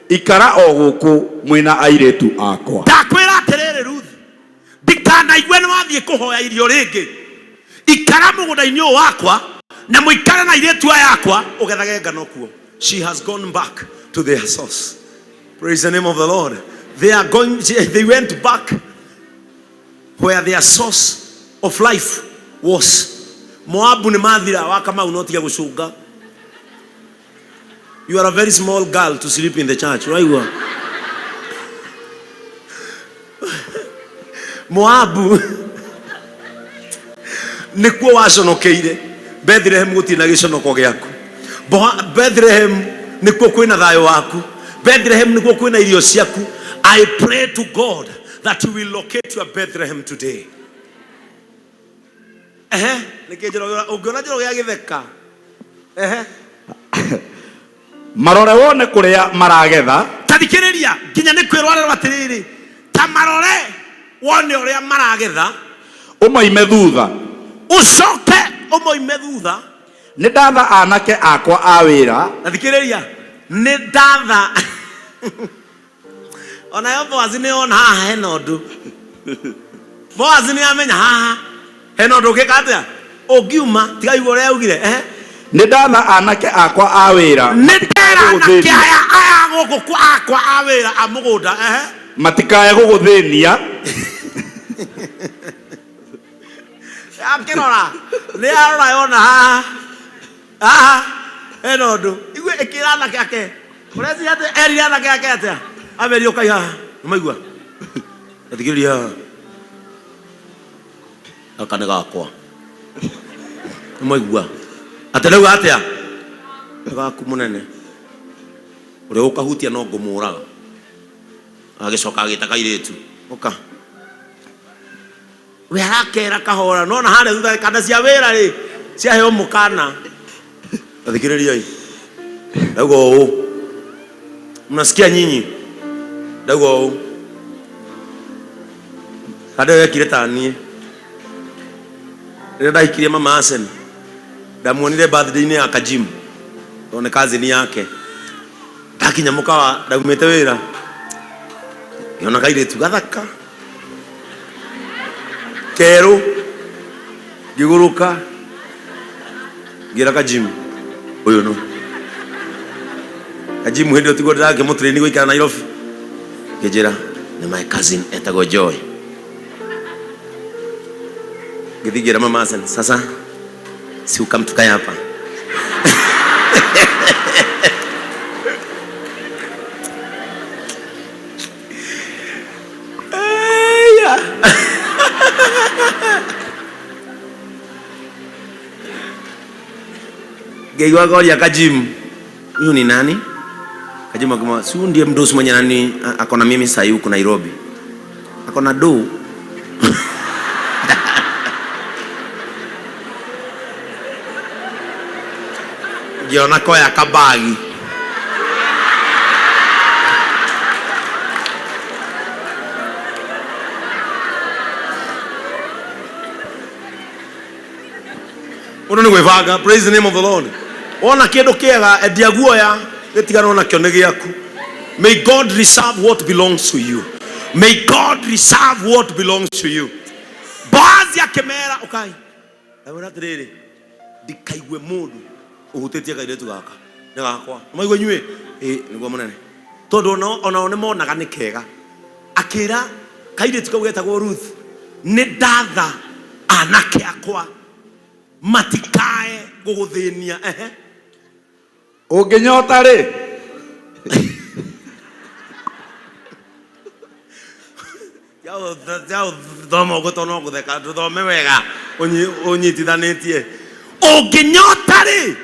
Ikara o gũkũ mwĩ na airĩtu akwa. Ndakwĩra atĩrĩrĩ, Ruth, ndikanaigue nĩ wathiĩ kũhoya irio rĩngĩ. Ikara mũgũnda-inĩ ũyũ wakwa, na mũikare na airĩtu aya akwa, ũgethage ngano kuo. She has gone back to their source. Praise the name of the Lord. They are going, they went back where their source of life was. Moabu nĩ mathira wa Kamau no tiga gũcũnga. You are a very small girl to sleep in the church. Ũraigua? Moabu nĩkuo waconokeire. Bethlehem gũtirĩ na gĩconoko gĩaku. Bethlehem nĩkuo kwĩna thayũ waku. Bethlehem nĩkuo kwĩna irio ciaku. I pray to God that you will locate your Bethlehem today. Ehe, nĩkĩ Njoroge ũngĩona Njoroge agĩtheka? Ehe. Marore wone kũrĩa maragetha. Ta thikĩrĩria, nginya nĩ kwĩrwo arerwo atĩrĩrĩ, ta marore. Wone ũrĩa maragetha. Ũmoime thutha. Ũcoke ũmoime thutha. Nĩ ndatha anake akwa a wĩra. Na thikĩrĩria, nĩ ndatha. Onayo Boazi nĩ ona haha hena ũndũ. Boazi nĩ amenya haha hena ũndũ ũngĩka atĩa, ũngiuma. Tiga igua ũrĩa augire, ehe. Nĩ ndatha anake akwa a wĩra. Nĩ ndera anake gũgũthĩnia. Aya aya gũkũ kwa akwa a wĩra a mũgũnda, ehe. Matikae gũgũthĩnia. Akĩrora, nĩ arora yona haha haha hena ũndũ. Igue ĩkĩra anake ake, ũreciria atĩ erire anake ake atĩa? Amerie ũkai haha, nĩmaigua athikĩrĩria haha, gaka nĩ gakwa. Nĩmaigua atĩ rĩu atĩa, nĩ gaku mũnene, ũrĩa ũkahutia no ngũmũraga. Agĩcoka agĩta kairĩtu, ũka we. Arakera kahora nona harĩa thutha kanda cia wĩra rĩ ciaheo mũkana. Athikĩrĩriai, ndauga ũũ, mnasikia nyinyi? Ndauga ũũ, kanda ĩyo yekire ta niĩ rĩrĩa ndahikirie mama Asen. Ndamuonire birthday-inĩ ya Kajim tondũ nĩ cousin yake. Ndakinya mũkawa, ndaumĩte wĩra, ngĩona kairĩtu gathaka kerũ, ngĩgũrũka, ngĩra Kajimu, ũyũ no Kajimu. Hĩndĩ ĩyo tiguo ndĩrakĩmũtrain gũikara Nairobi. Ngĩnjĩra nĩ my cousin etagwo Joy. Ngĩthiĩ ngĩra mama Hassan, sasa si ukamtukae hapa. Eya. Ngĩigua ngoria Kajimu, huyu ni nani? Kajimu akimwa, si huyu ndiye mdosi mwenye nani ako na mimi sahii huku Nairobi, ako na do. Ngĩona koya kabagi. Ũndũ nĩ gwĩbanga. Praise the name of the Lord. Wona kĩndũ kĩega, endia guoya, gĩtiganwo nakĩo, nĩ gĩaku. May God reserve what belongs to you. May God reserve what belongs to you. Boazi akĩmera, ũkai. Ndamwĩra atĩrĩrĩ, ndikaigue mũndũ ũhutĩtie kairĩtu gaka, nĩ gakwa. Maigua inyuĩ? Ĩ nĩguo mũnene, tondũ onao nĩ monaga nĩ kega. Akĩra kairĩtu kau getagwo Ruth, nĩ ndatha anake akwa matikae gũgũthĩnia, ehe. Ũngĩnyota rĩ, Thoma ũguo tondũ no gũtheka, tũthome wega ũnyitithanĩtie. Ũngĩnyota rĩ,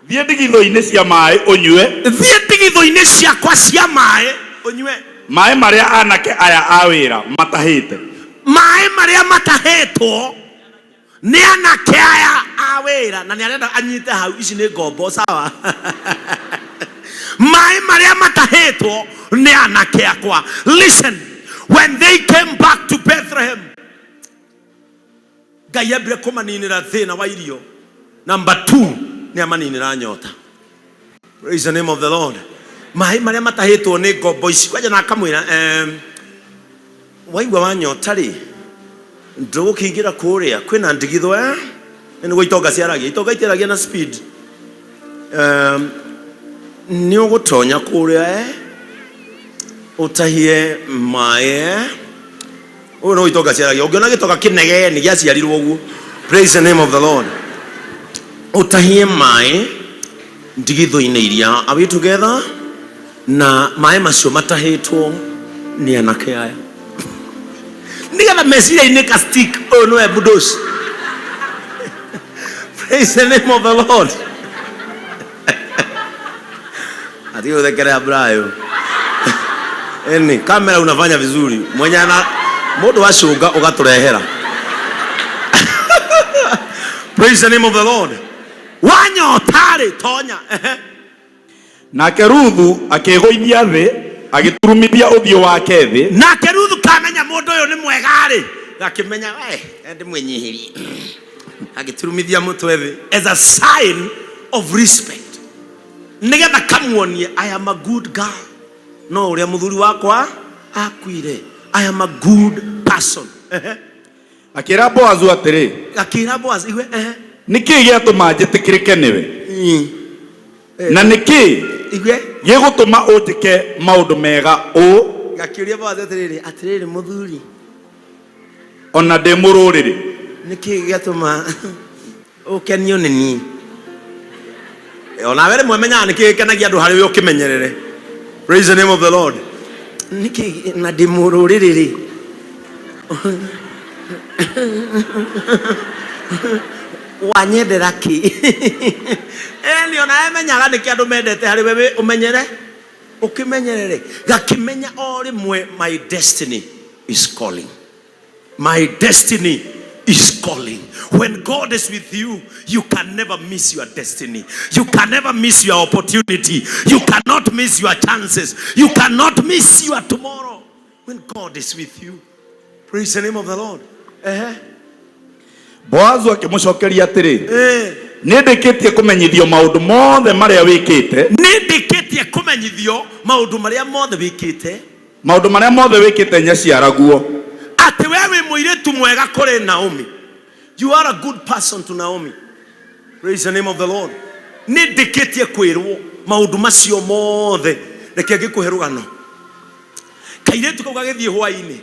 thiĩ ndigithũ-inĩ cia maĩ ũnyue. Thiĩ ndigithũ-inĩ ciakwa cia maĩ ũnyue. Maĩ marĩa anake aya a wĩra matahĩte. Maĩ marĩa matahĩtwo nĩ anake aya a wĩra. Na nĩ arenda anyite hau, ici nĩ ngombo sawa. Maĩ marĩa matahĩtwo nĩ anake akwa. Listen, when they came back to Bethlehem, Ngai ambire kũmaninĩra thĩna wa irio. Number 2, nĩ amaninĩra nyota. Praise the name of the Lord. Maĩ marĩa matahĩtwo nĩ ngombo ici kwanja, na akamwĩra, waigua wanyota rĩ, ndũgũkĩingĩra kũrĩa kwĩna ndigithũ, eh? Nĩguo itonga ciaragia, itonga itiaragia na speed. Nĩ ũgũtonya kũrĩa, eh? Ũtahie maĩ, eh? Ũyũ no itonga ciaragia. Ũngĩona gĩtonga kĩnegeni, gĩaciarirwo ũguo. Praise the name of the Lord. Ũtahie maĩ ndigithũ-inĩ iria. Are we together? Na maĩ macio matahĩtwo nĩ anake aya, nĩgetha meciria-inĩ ka stick, ũyũ nĩwe mũndũ. Praise the name of the Lord. Ati uthekerea Brayo. Eni kamera unafanya vizuri. Mwenye ana mundu wacunga ugaturehera. Praise the name of the Lord. Wanyota-rĩ, tonya. Ehe. Nake Ruthu akĩĩgũithia thĩ, agĩturumithia ũthiũ wake thĩ. Nake Ruthu kamenya. Mũndũ ũyũ nĩ mwega-rĩ, gakĩmenya we ndĩmwĩnyihĩrie, agĩturumithia mũtwe thĩ as a sign of respect, nĩgetha kamuonie, "I am a good girl, no ũrĩa mũthuri wakwa akuire, I am a good person." Ehe. Akĩra Boazu atĩrĩ, Akĩra Boaz igue, ehe. Nĩ kĩĩ gĩatũma njĩtĩkĩrĩke nĩwe, na nĩ kĩĩ Igue. gĩgũtũma ũnjĩke maũndũ mega ũũ, Gakĩũria Boaz atĩrĩrĩ, "Atĩrĩrĩ mũthuri, ona ndĩ mũrũrĩrĩ?" Nĩkĩ gĩatũma ũkenio nĩ niĩ? Onawe rĩmwe menyaga nĩkĩ gĩkenagia andũ harĩ we, ũkĩmenyerere. Praise the name of the Lord. Nĩkĩ na ndĩ mũrũrĩrĩ rĩ, wanyendera kĩ? Ĩni onawe menyaga nĩkĩ andũ mendete harĩ we, ũmenyere, ũkĩmenyerere. Gakĩmenya o rĩmwe, my destiny is calling. My destiny is calling. When God is with you, you can never miss your destiny. You can never miss your opportunity. You cannot miss your chances. You cannot miss your tomorrow. When God is with you. Praise the name of the Lord. Boazu akĩmũcokeria atĩrĩ, Eh. Nĩ ndĩkĩtie kũmenyithio maũndũ mothe marĩa wĩkĩte, Nĩ ndĩkĩtie kũmenyithio maũndũ marĩa mothe wĩkĩte, maũndũ marĩa mothe wĩkĩte nyaciaraguo. Atĩ we wĩ mũirĩtu mwega kũrĩ Naomi. You are a good person to Naomi. Praise the name of the Lord. Nĩ ndĩkĩtie kwĩrwo maũndũ macio mothe. Reke ngĩkũhe rũgano. Kairĩtu kau gagĩthiĩ hwaĩ-inĩ,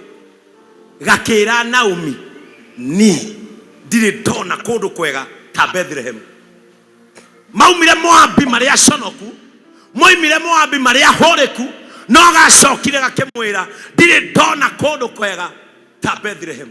gakĩra Naomi, "Ni ndirĩ ndona kũndũ kwega ta Bethlehem." Maumire Moabi marĩ aconoku, moimire Moabi marĩ ahũrĩku, no gacokire gakĩmwĩra, "Ndirĩ ndona kũndũ kwega ta Bethlehem.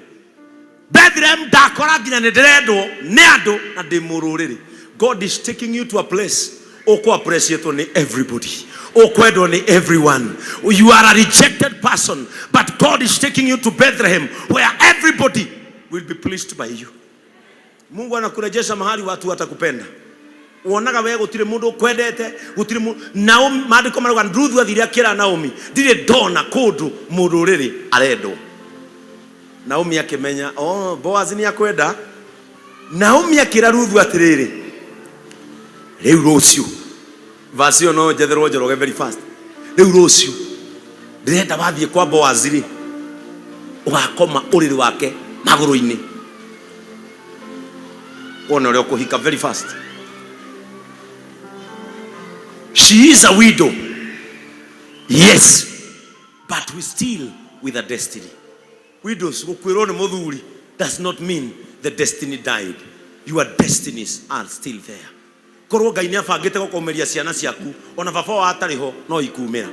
Bethlehem ndakora nginya nĩ ndĩrendwo nĩ andũ na ndĩ mũrũrĩrĩ." God is taking you to a place ũkũ appreciate nĩ everybody, ũkwendwo nĩ everyone. You are a rejected person, but God is taking you to Bethlehem where everybody will be pleased by you. Mungu anakurejesha mahali watu watakupenda. Wonaga we gutire mundu ukwendete, gutire Naomi, maandiko marauga Ruthu athire akĩra Naomi, "Ndirĩ ndona kũndũ mũrũrĩrĩ arendwo." Naomi akĩmenya, oh, Boaz nĩ akwenda. Naomi akĩra Ruthu atĩrĩrĩ, "Rĩu rũciũ," verse ĩyo no njetherwo Njoroge very fast, "rĩu rũciũ ndĩrenda wathiĩ kwa Boaz rĩ, ũgakoma ũrĩrĩ wake magũrũ-inĩ, wone ũrĩa ũkũhika very fast." She is a widow, yes, but we still with a destiny. Widows, gũkuĩrwo nĩ mũthuri does not mean the destiny died. Your destinies are still there. Korwo Ngai nĩ abangĩte gũkũmĩria ciana ciaku, ona baba wao atarĩ ho, no ikumĩra.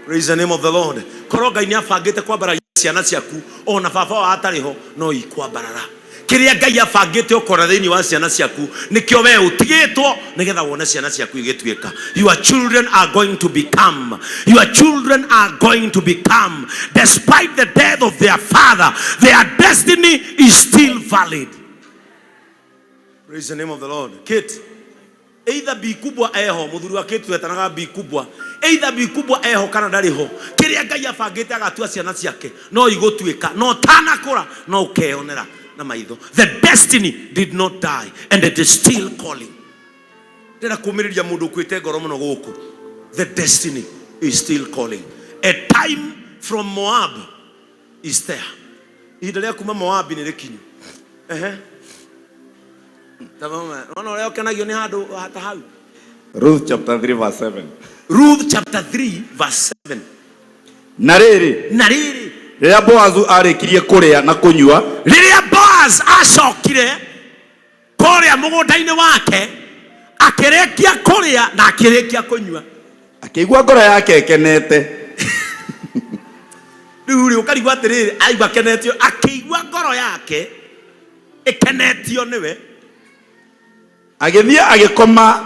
Praise the name of the Lord. Korwo Ngai nĩ abangĩte kwambararia ciana ciaku, ona baba wao atarĩ ho, no ikwambarara. Kĩrĩa Ngai abangĩte ũkora thĩinĩ wa ciana ciaku, nĩkĩo we ũtigĩtwo nĩgetha wone ciana ciaku igĩtuĩka. Your children are going to become. Your children are going to become. Despite the death of their father, their destiny is still valid. Praise the name of the Lord. Kate, either bi kubwa eho, muthuri wa Kate wetanaga bi kubwa, either bi kubwa eho kana ndarĩ ho, kĩrĩa Ngai abangĩte agatua ciana ciake no igũtuĩka, no tanakũra no ũkeyonera na maitho. The destiny did not die and it is still calling. Ndĩrenda kũmĩrĩria mũndũ ũkuĩte ngoro mũno gũkũ. The destiny is still calling. A time from Moab is there. Ihinda rĩa kuma Moabi nĩ rĩkinyu. Ehe. Ona ũrĩa ũkenagio nĩ handũ ta hau. Ruth chapter 3 verse 7. Ruth chapter 3 verse 7. Na rĩrĩ, Na rĩrĩ, rĩrĩa Boazu arĩkirie kũrĩa na kũnyua, rĩrĩa Boaz acokire kũrĩa mũgũnda-inĩ wake, akĩrĩkia kũrĩa na akĩrĩkia kũnyua, akĩigua ngoro yake ĩkenete. Rĩu rĩ, ũkarigwo atĩrĩrĩ, aigua kenetio, akĩigua ngoro yake ĩkenetio nĩwe, agĩthiĩ agĩkoma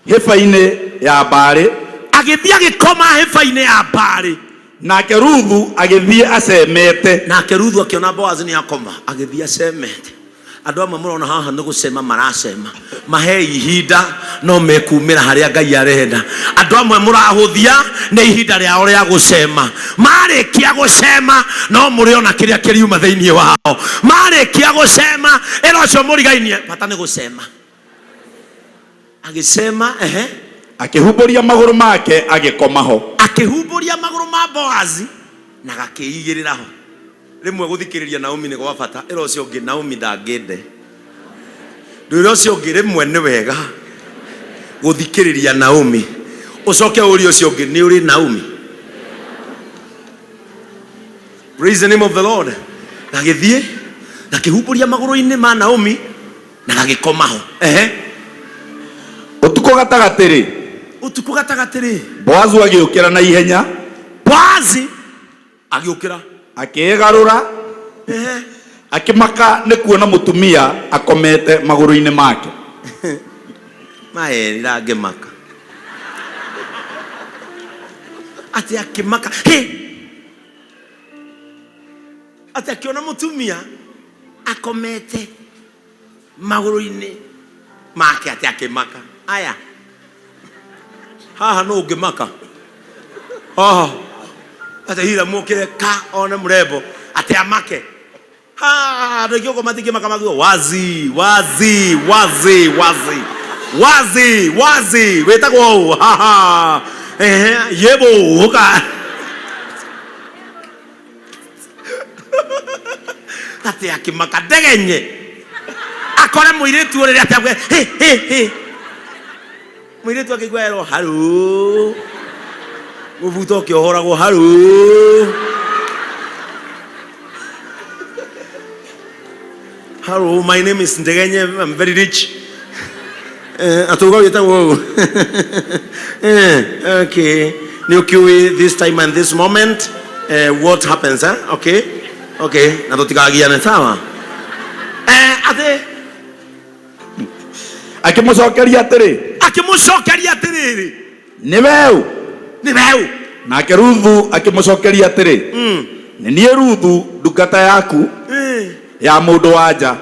hĩba-inĩ ya mbarĩ. Agĩthiĩ agĩkoma hĩba-inĩ ya mbarĩ. Nake Ruthu agĩthiĩ acemete. Nake Ruthu akĩona Boaz nĩ akoma, agĩthiĩ acemete. Andũ amwe mũrona haha nĩ gũcema maracema, mahei ihinda no mekumĩra harĩa Ngai arenda. Andũ amwe mũrahũthia nĩ ihinda rĩao rĩa gũcema. Marĩkia gũcema no mũrĩona kĩrĩa kĩriuma thĩinĩ wao. Marĩkia gũcema ĩra ũcio mũrigainie bata nĩ gũcema. Agĩcema, ehe. Akĩhumbũria magũrũ make agĩkoma ho. Akĩhumbũria magũrũ ma Boazi na gakĩigĩrĩra ho. Rĩmwe gũthikĩrĩria Naomi nĩ gwa bata. Ĩra ũcio ũngĩ, Naomi ndangĩnde. Ndwĩre ũcio ũngĩ, rĩmwe nĩ wega gũthikĩrĩria Naomi. Ũcoke ũrie ũcio ũngĩ, nĩ ũrĩ Naomi? Praise the name of the Lord. Gagĩthiĩ gakĩhumbũria magũrũ-inĩ ma Naomi na gagĩkoma ho. Ehe. Ũtukũ gatagatĩ-rĩ, Ũtukũ gatagatĩ-rĩ, Boazu agĩũkĩra na ihenya, Boazi agĩũkĩra. Akĩĩgarũra, Ehe. Akĩmaka nĩ kuona mũtumia akomete magũrũ-inĩ make. Maerira ngĩmaka. Atĩ akĩmaka. Hĩ! Atĩ akĩona mũtumia akomete magũrũ-inĩ make atĩ akĩmaka. Aya. Haha nũ ũngĩmaka? Haha. Atĩ Hiramu okĩre ka one mũrembo atĩ amake. Ha, andũ aingĩ ũguo matingĩmaka makiuga wazi wazi wazi wazi wazi wazi wĩtagwo ũũ haha ehe yebo ũka atĩ akĩmaka ndegenye akore mũirĩtu ũrĩrĩ atĩ akwe hĩ hĩ hĩ mũirĩtu akĩigua erwo haru mũbuto ũkĩohoragwo haru. Hello, my name is Ndegenye. I'm very rich. Atauga wĩtagwo ũũ. Okay. Nĩ ũkĩũĩ this time and this moment what happens, eh? Okay. Okay. Na tũtikagiane sawa. Atĩ Akĩmũcokeria atĩrĩ, akĩmũcokeria atĩrĩrĩ, nĩ we ũ? Nĩ we ũ? Nake Ruthu akĩmũcokeria atĩrĩ, nĩ niĩ Ruthu ndungata yaku ya mũndũ wa nja.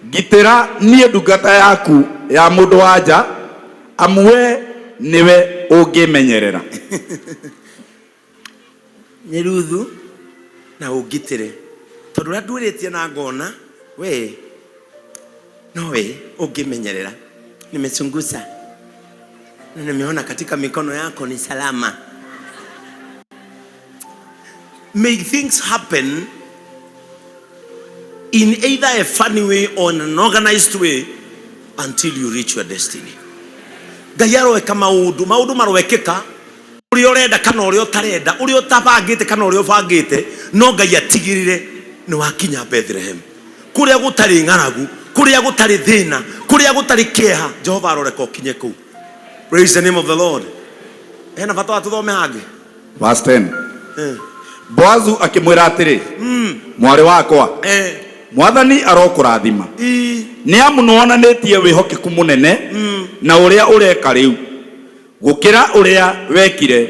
Ngitĩra niĩ ndungata yaku ya mũndũ wa nja, amu we nĩwe ũngĩmenyerera. Nĩ Ruthu na ũngitĩre tondũ ũrĩa nduĩrĩtie na ngona we nowe ũngĩmenyerera. Nimechunguza na nimeona katika mikono yako ni salama. May things happen in either a funny way or in an organized way until you reach your destiny. Ngai aroeka maũndũ, maũndũ maroekĩka ũrĩa ũrenda kana ũrĩa ũtarenda, ũrĩa ũtabangĩte kana ũrĩa ũbangĩte, no Ngai atigĩrĩre nĩ wakinya Bethlehem, kũrĩa gũtarĩ ng'aragu, kũrĩa gũtarĩ thĩna, kũrĩa gũtarĩ kĩeha. Jehova aroreka ũkinye kũu. Praise the name of the Lord. Hena bata wa tũthome hangĩ. Verse 10. Boazu akĩmwĩra atĩrĩ, mwarĩ wakwa, Mwathani arokũrathima, nĩ amu nĩwonanĩtie wĩhokeku mũnene na ũrĩa ũreka rĩu gũkĩra ũrĩa wekire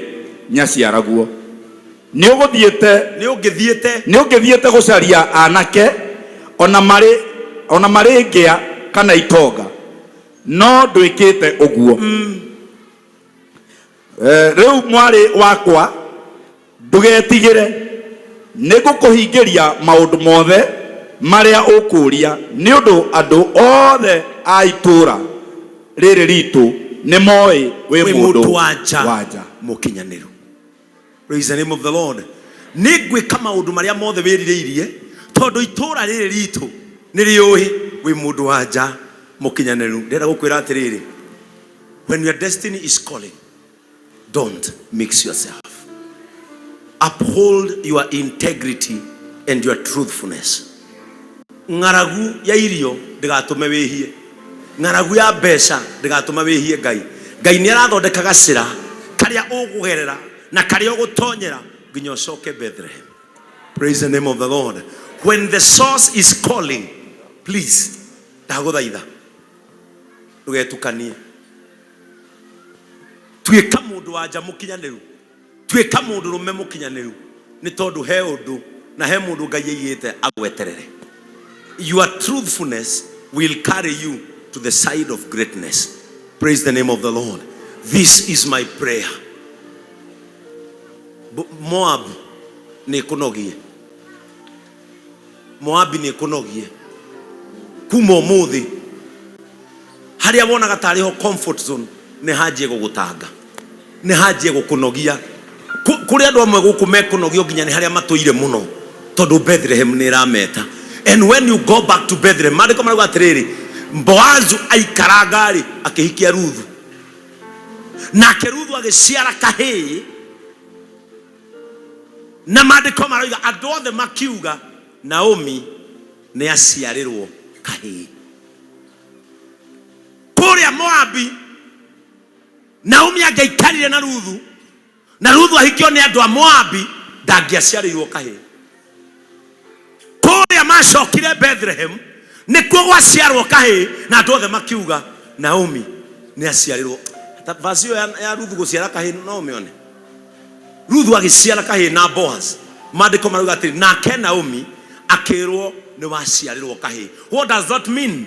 nyaciaraguo. Nĩ ũgũthiĩte Nĩ ũngĩthiĩte nĩ ũngĩthiĩte gũcaria anake ona marĩ ona marĩ ngĩa kana itonga, no ndwĩkĩte ũguo. Rĩu mwarĩ wakwa, ndũgetigĩre, nĩ ngũkũhingĩria maũndũ mothe marĩa ũkũũria, nĩ ũndũ andũ othe a itũũra rĩrĩ ritũ nĩ moĩ wĩ wĩ mũndũ mũndũ wa nja wa nja mũkinyanĩru. Praise the name of the Lord. Nĩ ngwĩka maũndũ marĩa mothe wĩrirĩirie tondũ itũũra rĩrĩ ritũ nĩ rĩũĩ wĩ mũndũ wa nja mũkinyanĩru. Ndĩrenda gũkwĩra atĩrĩrĩ, when your destiny is calling, don't mix yourself. Uphold your integrity and your truthfulness. Ng'aragu ya irio ndĩgatũme wĩhie, ng'aragu ya mbeca ndĩgatũme wĩhie Ngai. Ngai nĩ arathondeka gacĩra karĩa ũkũgerera na karĩa ũgũtonyera nginya ũcoke Bethlehem. Praise the name of the Lord. When the source is calling, please, ndagũthaitha ndũgetukanie. Tuĩka mũndũ wa nja mũkinyanĩru, tuĩka mũndũ rũme mũkinyanĩru, nĩ tondũ he ũndũ na he mũndũ Ngai aigĩte agweterere. Your truthfulness will carry you to the side of greatness. Praise the name of the Lord. This is my prayer. Moab nĩ ĩkũnogie. Moabi nĩ ĩkũnogie. Kuma ũmũthĩ harĩa wonaga tarĩ ho comfort zone nĩ hanjie gũgũtanga, nĩ hanjie gũkũnogia. Kũrĩ andũ amwe gũkũ mekũnogio nginya nĩ harĩa matũire mũno tondũ Bethlehem nĩ ĩrameta. And when you go back to Bethlehem, maandĩko marauga atĩrĩrĩ, Boazu aikaranga rĩ akĩhikia Ruthu, nake Ruthu agĩciara kahĩĩ, na maandĩko maroiga andũ othe makiuga Naomi nĩ aciarĩrwo kahĩĩ. Kũrĩa Moabi Naomi angĩaikarire na Ruthu na Ruthu ahikio nĩ andũ a Moabi, ndangĩaciarĩirwo kahĩĩ. Kũrĩa macokire Bethlehem nĩkuo gwaciarwo kahĩĩ, na andũ othe makiuga Naomi nĩ aciarĩrwo. Ta verse ĩyo ya Ruthu gũciara kahĩĩ no ũmĩone. Ruthu agĩciara kahĩĩ na Boaz. Maandĩko marauga atĩrĩ, nake Naomi akĩrwo nĩ waciarĩrwo kahĩĩ. What does that mean?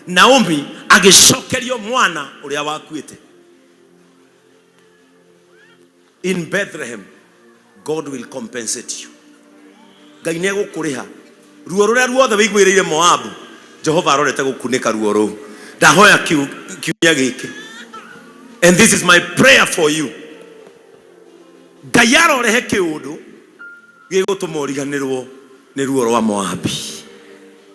Naomi agĩcokerio mwana ũrĩa wakuĩte. In Bethlehem, God will compensate you. Ngai nĩ egũkũrĩha ruo rũrĩa ruothe wĩiguĩrĩire Moabu. Jehova arorete gũkunĩka ruo rũu. Ndahoya kiumia gĩkĩ. And this is my prayer for you. Ngai arorehe kĩũndũ gĩgũtũma ũriganĩrwo nĩ ruo rwa Moabi.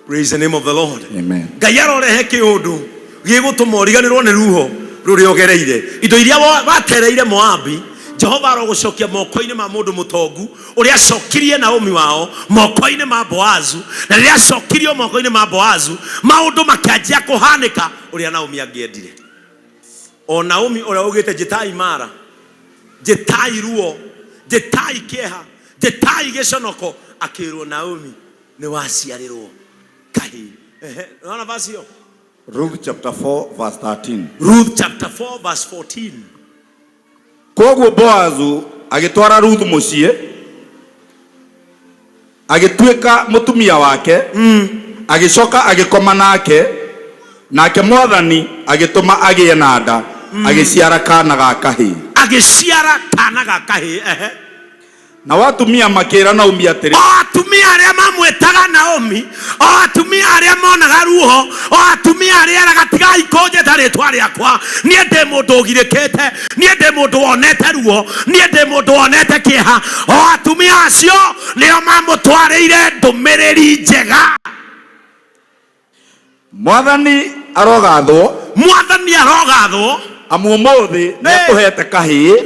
Praise the name of the Lord. Amen. Ngai arorehe kĩũndũ gĩgũtũma ũriganĩrwo nĩ ruho rũrĩa ũgereire. Indo iria watereire Moabi, Jehova arogũcokia moko-inĩ ma mũndũ mũtongu ũrĩa acokirie Naomi wao moko-inĩ ma Boazu, na rĩrĩa acokirio moko-inĩ ma Boazu, maũndũ makĩanjia kũhanĩka ũrĩa Naomi angĩendire. O Naomi ũrĩa augĩte njĩtai Mara, njĩtai ruo, njĩtai kĩeha, njĩtai gĩconoko, akĩrwo Naomi nĩ waciarĩrwo kahĩĩ. Ehe, nĩwona verse ĩyo? Ruth chapter 4 verse 13. Ruth chapter 4 verse 14. Kwoguo Boazu agĩtwara Ruthu mũciĩ, agĩtuĩka mũtumia wake, agĩcoka agĩkoma nake, nake Mwathani agĩtũma agĩe na nda, agĩciara kaana ga kahĩĩ. Agĩciara kaana ga kahĩĩ. Ehe. Nao atumia makĩĩra Naomi atĩrĩ, O atumia arĩa mamwĩtaga Naomi, o atumia arĩa monaga ruo, o atumia arĩa eraga tigai kũnjĩta rĩtwa rĩakwa, niĩ ndĩ mũndũ ũgirĩkĩte, niĩ ndĩ mũndũ wonete ruo, niĩ ndĩ mũndũ wonete kĩeha, o atumia acio nĩo mamũtwarĩire ndũmĩrĩri njega. Mwathani arogathwo. Mwathani arogathwo. Amu ũmũthĩ nĩakũheete kahĩĩ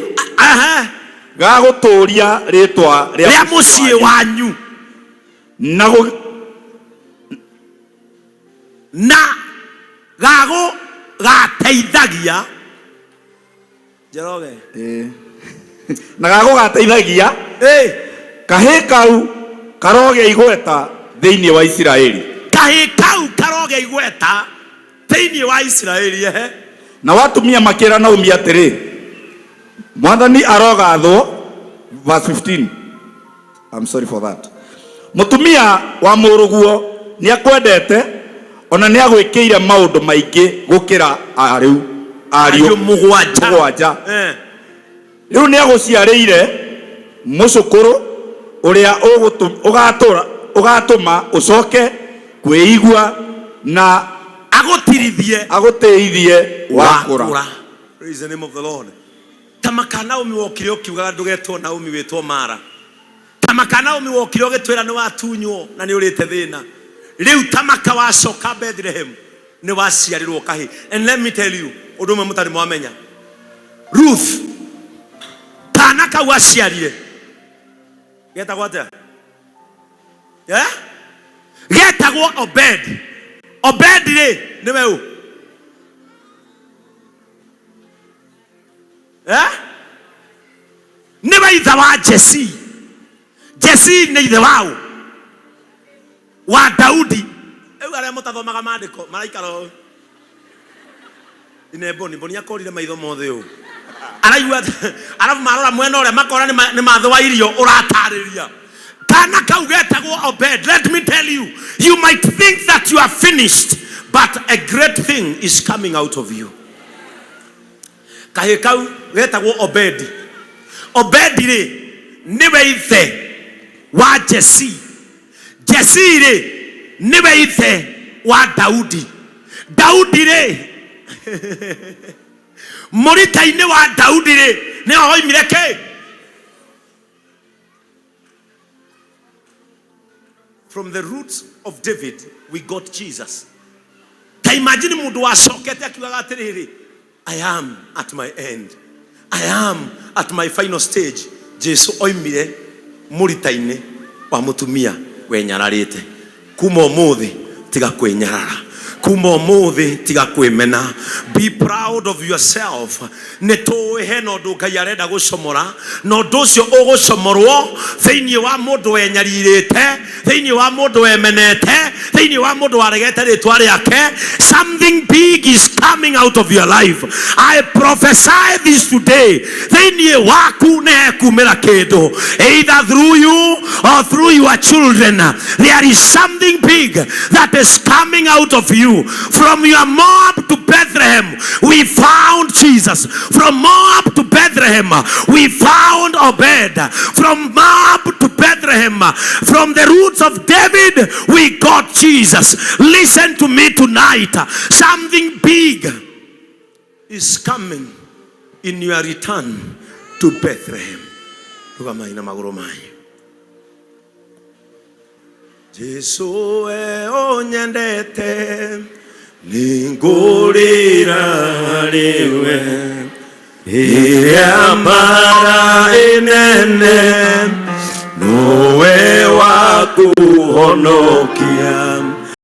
ga gũtũũria rĩĩtwa rĩa mũciĩ wanyu. Na Na gagũgateithagia. Njoroge. Ĩĩ. Na gagũgateithagia. Kahĩĩ kau karogĩa igweta thĩinĩ wa Isiraeli. Kahĩĩ kau karogĩa igweta thĩinĩ wa Isiraeli. Ehe. Nao atumia makĩra Naomi atĩrĩ, Mwathani arogathwo. Verse 15. I'm sorry for that. Mũtumia wa mũrũguo nĩ akwendete ona nĩ agwĩkĩire maũndũ maingĩ gũkĩra arĩu ariũ Ariũ mũgwanja. mũgwanja. Eh. Rĩu nĩ agũciarĩire mũcũkũrũ ũrĩa ũgatũma ũcoke kwĩigua na Agũtirithie agũtĩithie wakũra. Wakũra. Praise the name of the Lord. Ta maka Naomi wokire ũkiugaga ndũgetwo Naomi wĩtwo Mara. Ta maka Naomi wokire ũgĩtwĩra nĩ watunywo na nĩ ũrĩte thĩna. Rĩu ta maka wacoka Bethlehem nĩ waciarĩrwo kahĩĩ. And let me tell you ũndũ ũmwe mũtarĩ mwamenya. Ruth kana kau aciarire getagwo atĩa? Eh? Getagwo Obed. Obed rĩ nĩwe ũ? Eh? Nĩwe ithe wa Jesi. Jesi nĩ ithe waũ? Wa Daudi. Rĩu arĩa mũtathomaga maandĩko maraikara ũũ. Ine Boni, Boni akorire maitho mothe ũũ. Araigua arabu marora mwena ũrĩa makora nĩ mathĩ wa irio ũratarĩria. Kana kau getagwo Obed. Let me tell tell you, you might think that you are finished, but a great thing is coming out of you. Kahĩ kau getagwo Obedi. Obedi rĩ, nĩwe ithe wa Jesi. Jesi rĩ, nĩwe ithe wa Daudi. Daudi rĩ, mũrita-inĩ wa Daudi rĩ, nĩho hoimire kĩ? From the roots of David we got Jesus. Ta imagine mundu wacokete akiugaga atiriri, I am at my end, I am at my final stage. Jesu oimire mũrita-inĩ wa mũtumia wenyararĩte. Kuma ũmũthĩ tiga kwĩnyarara, kuma ũmũthĩ tiga kwĩmena. Be proud of yourself. Nĩ tũĩ hena ũndũ Ngai arenda gũcomora, na ũndũ ũcio ũgũcomorwo thĩinĩ wa mũndũ wenyarirĩte, thĩinĩ wa mũndũ wemenete, thĩinĩ wa mũndũ waregete rĩtwa rĩake. Something big is coming out of your life. I prophesy this today. Thĩinĩ waku nĩ hekumĩra kĩndũ, either through you or through your children. There is something big that is coming out of you. From your Moab to Bethlehem we found Jesus. From Moab to Bethlehem we found Obed. From Moab to Bethlehem, from the roots of David we got Jesus. Listen to me tonight. Something big is coming in your return to Bethlehem. Rugamai na magũrũ manyu. Jesu we ũnyendete, nĩngũrĩra harĩ we rĩrĩa mbara ĩnene, nowe wa kũhonokia.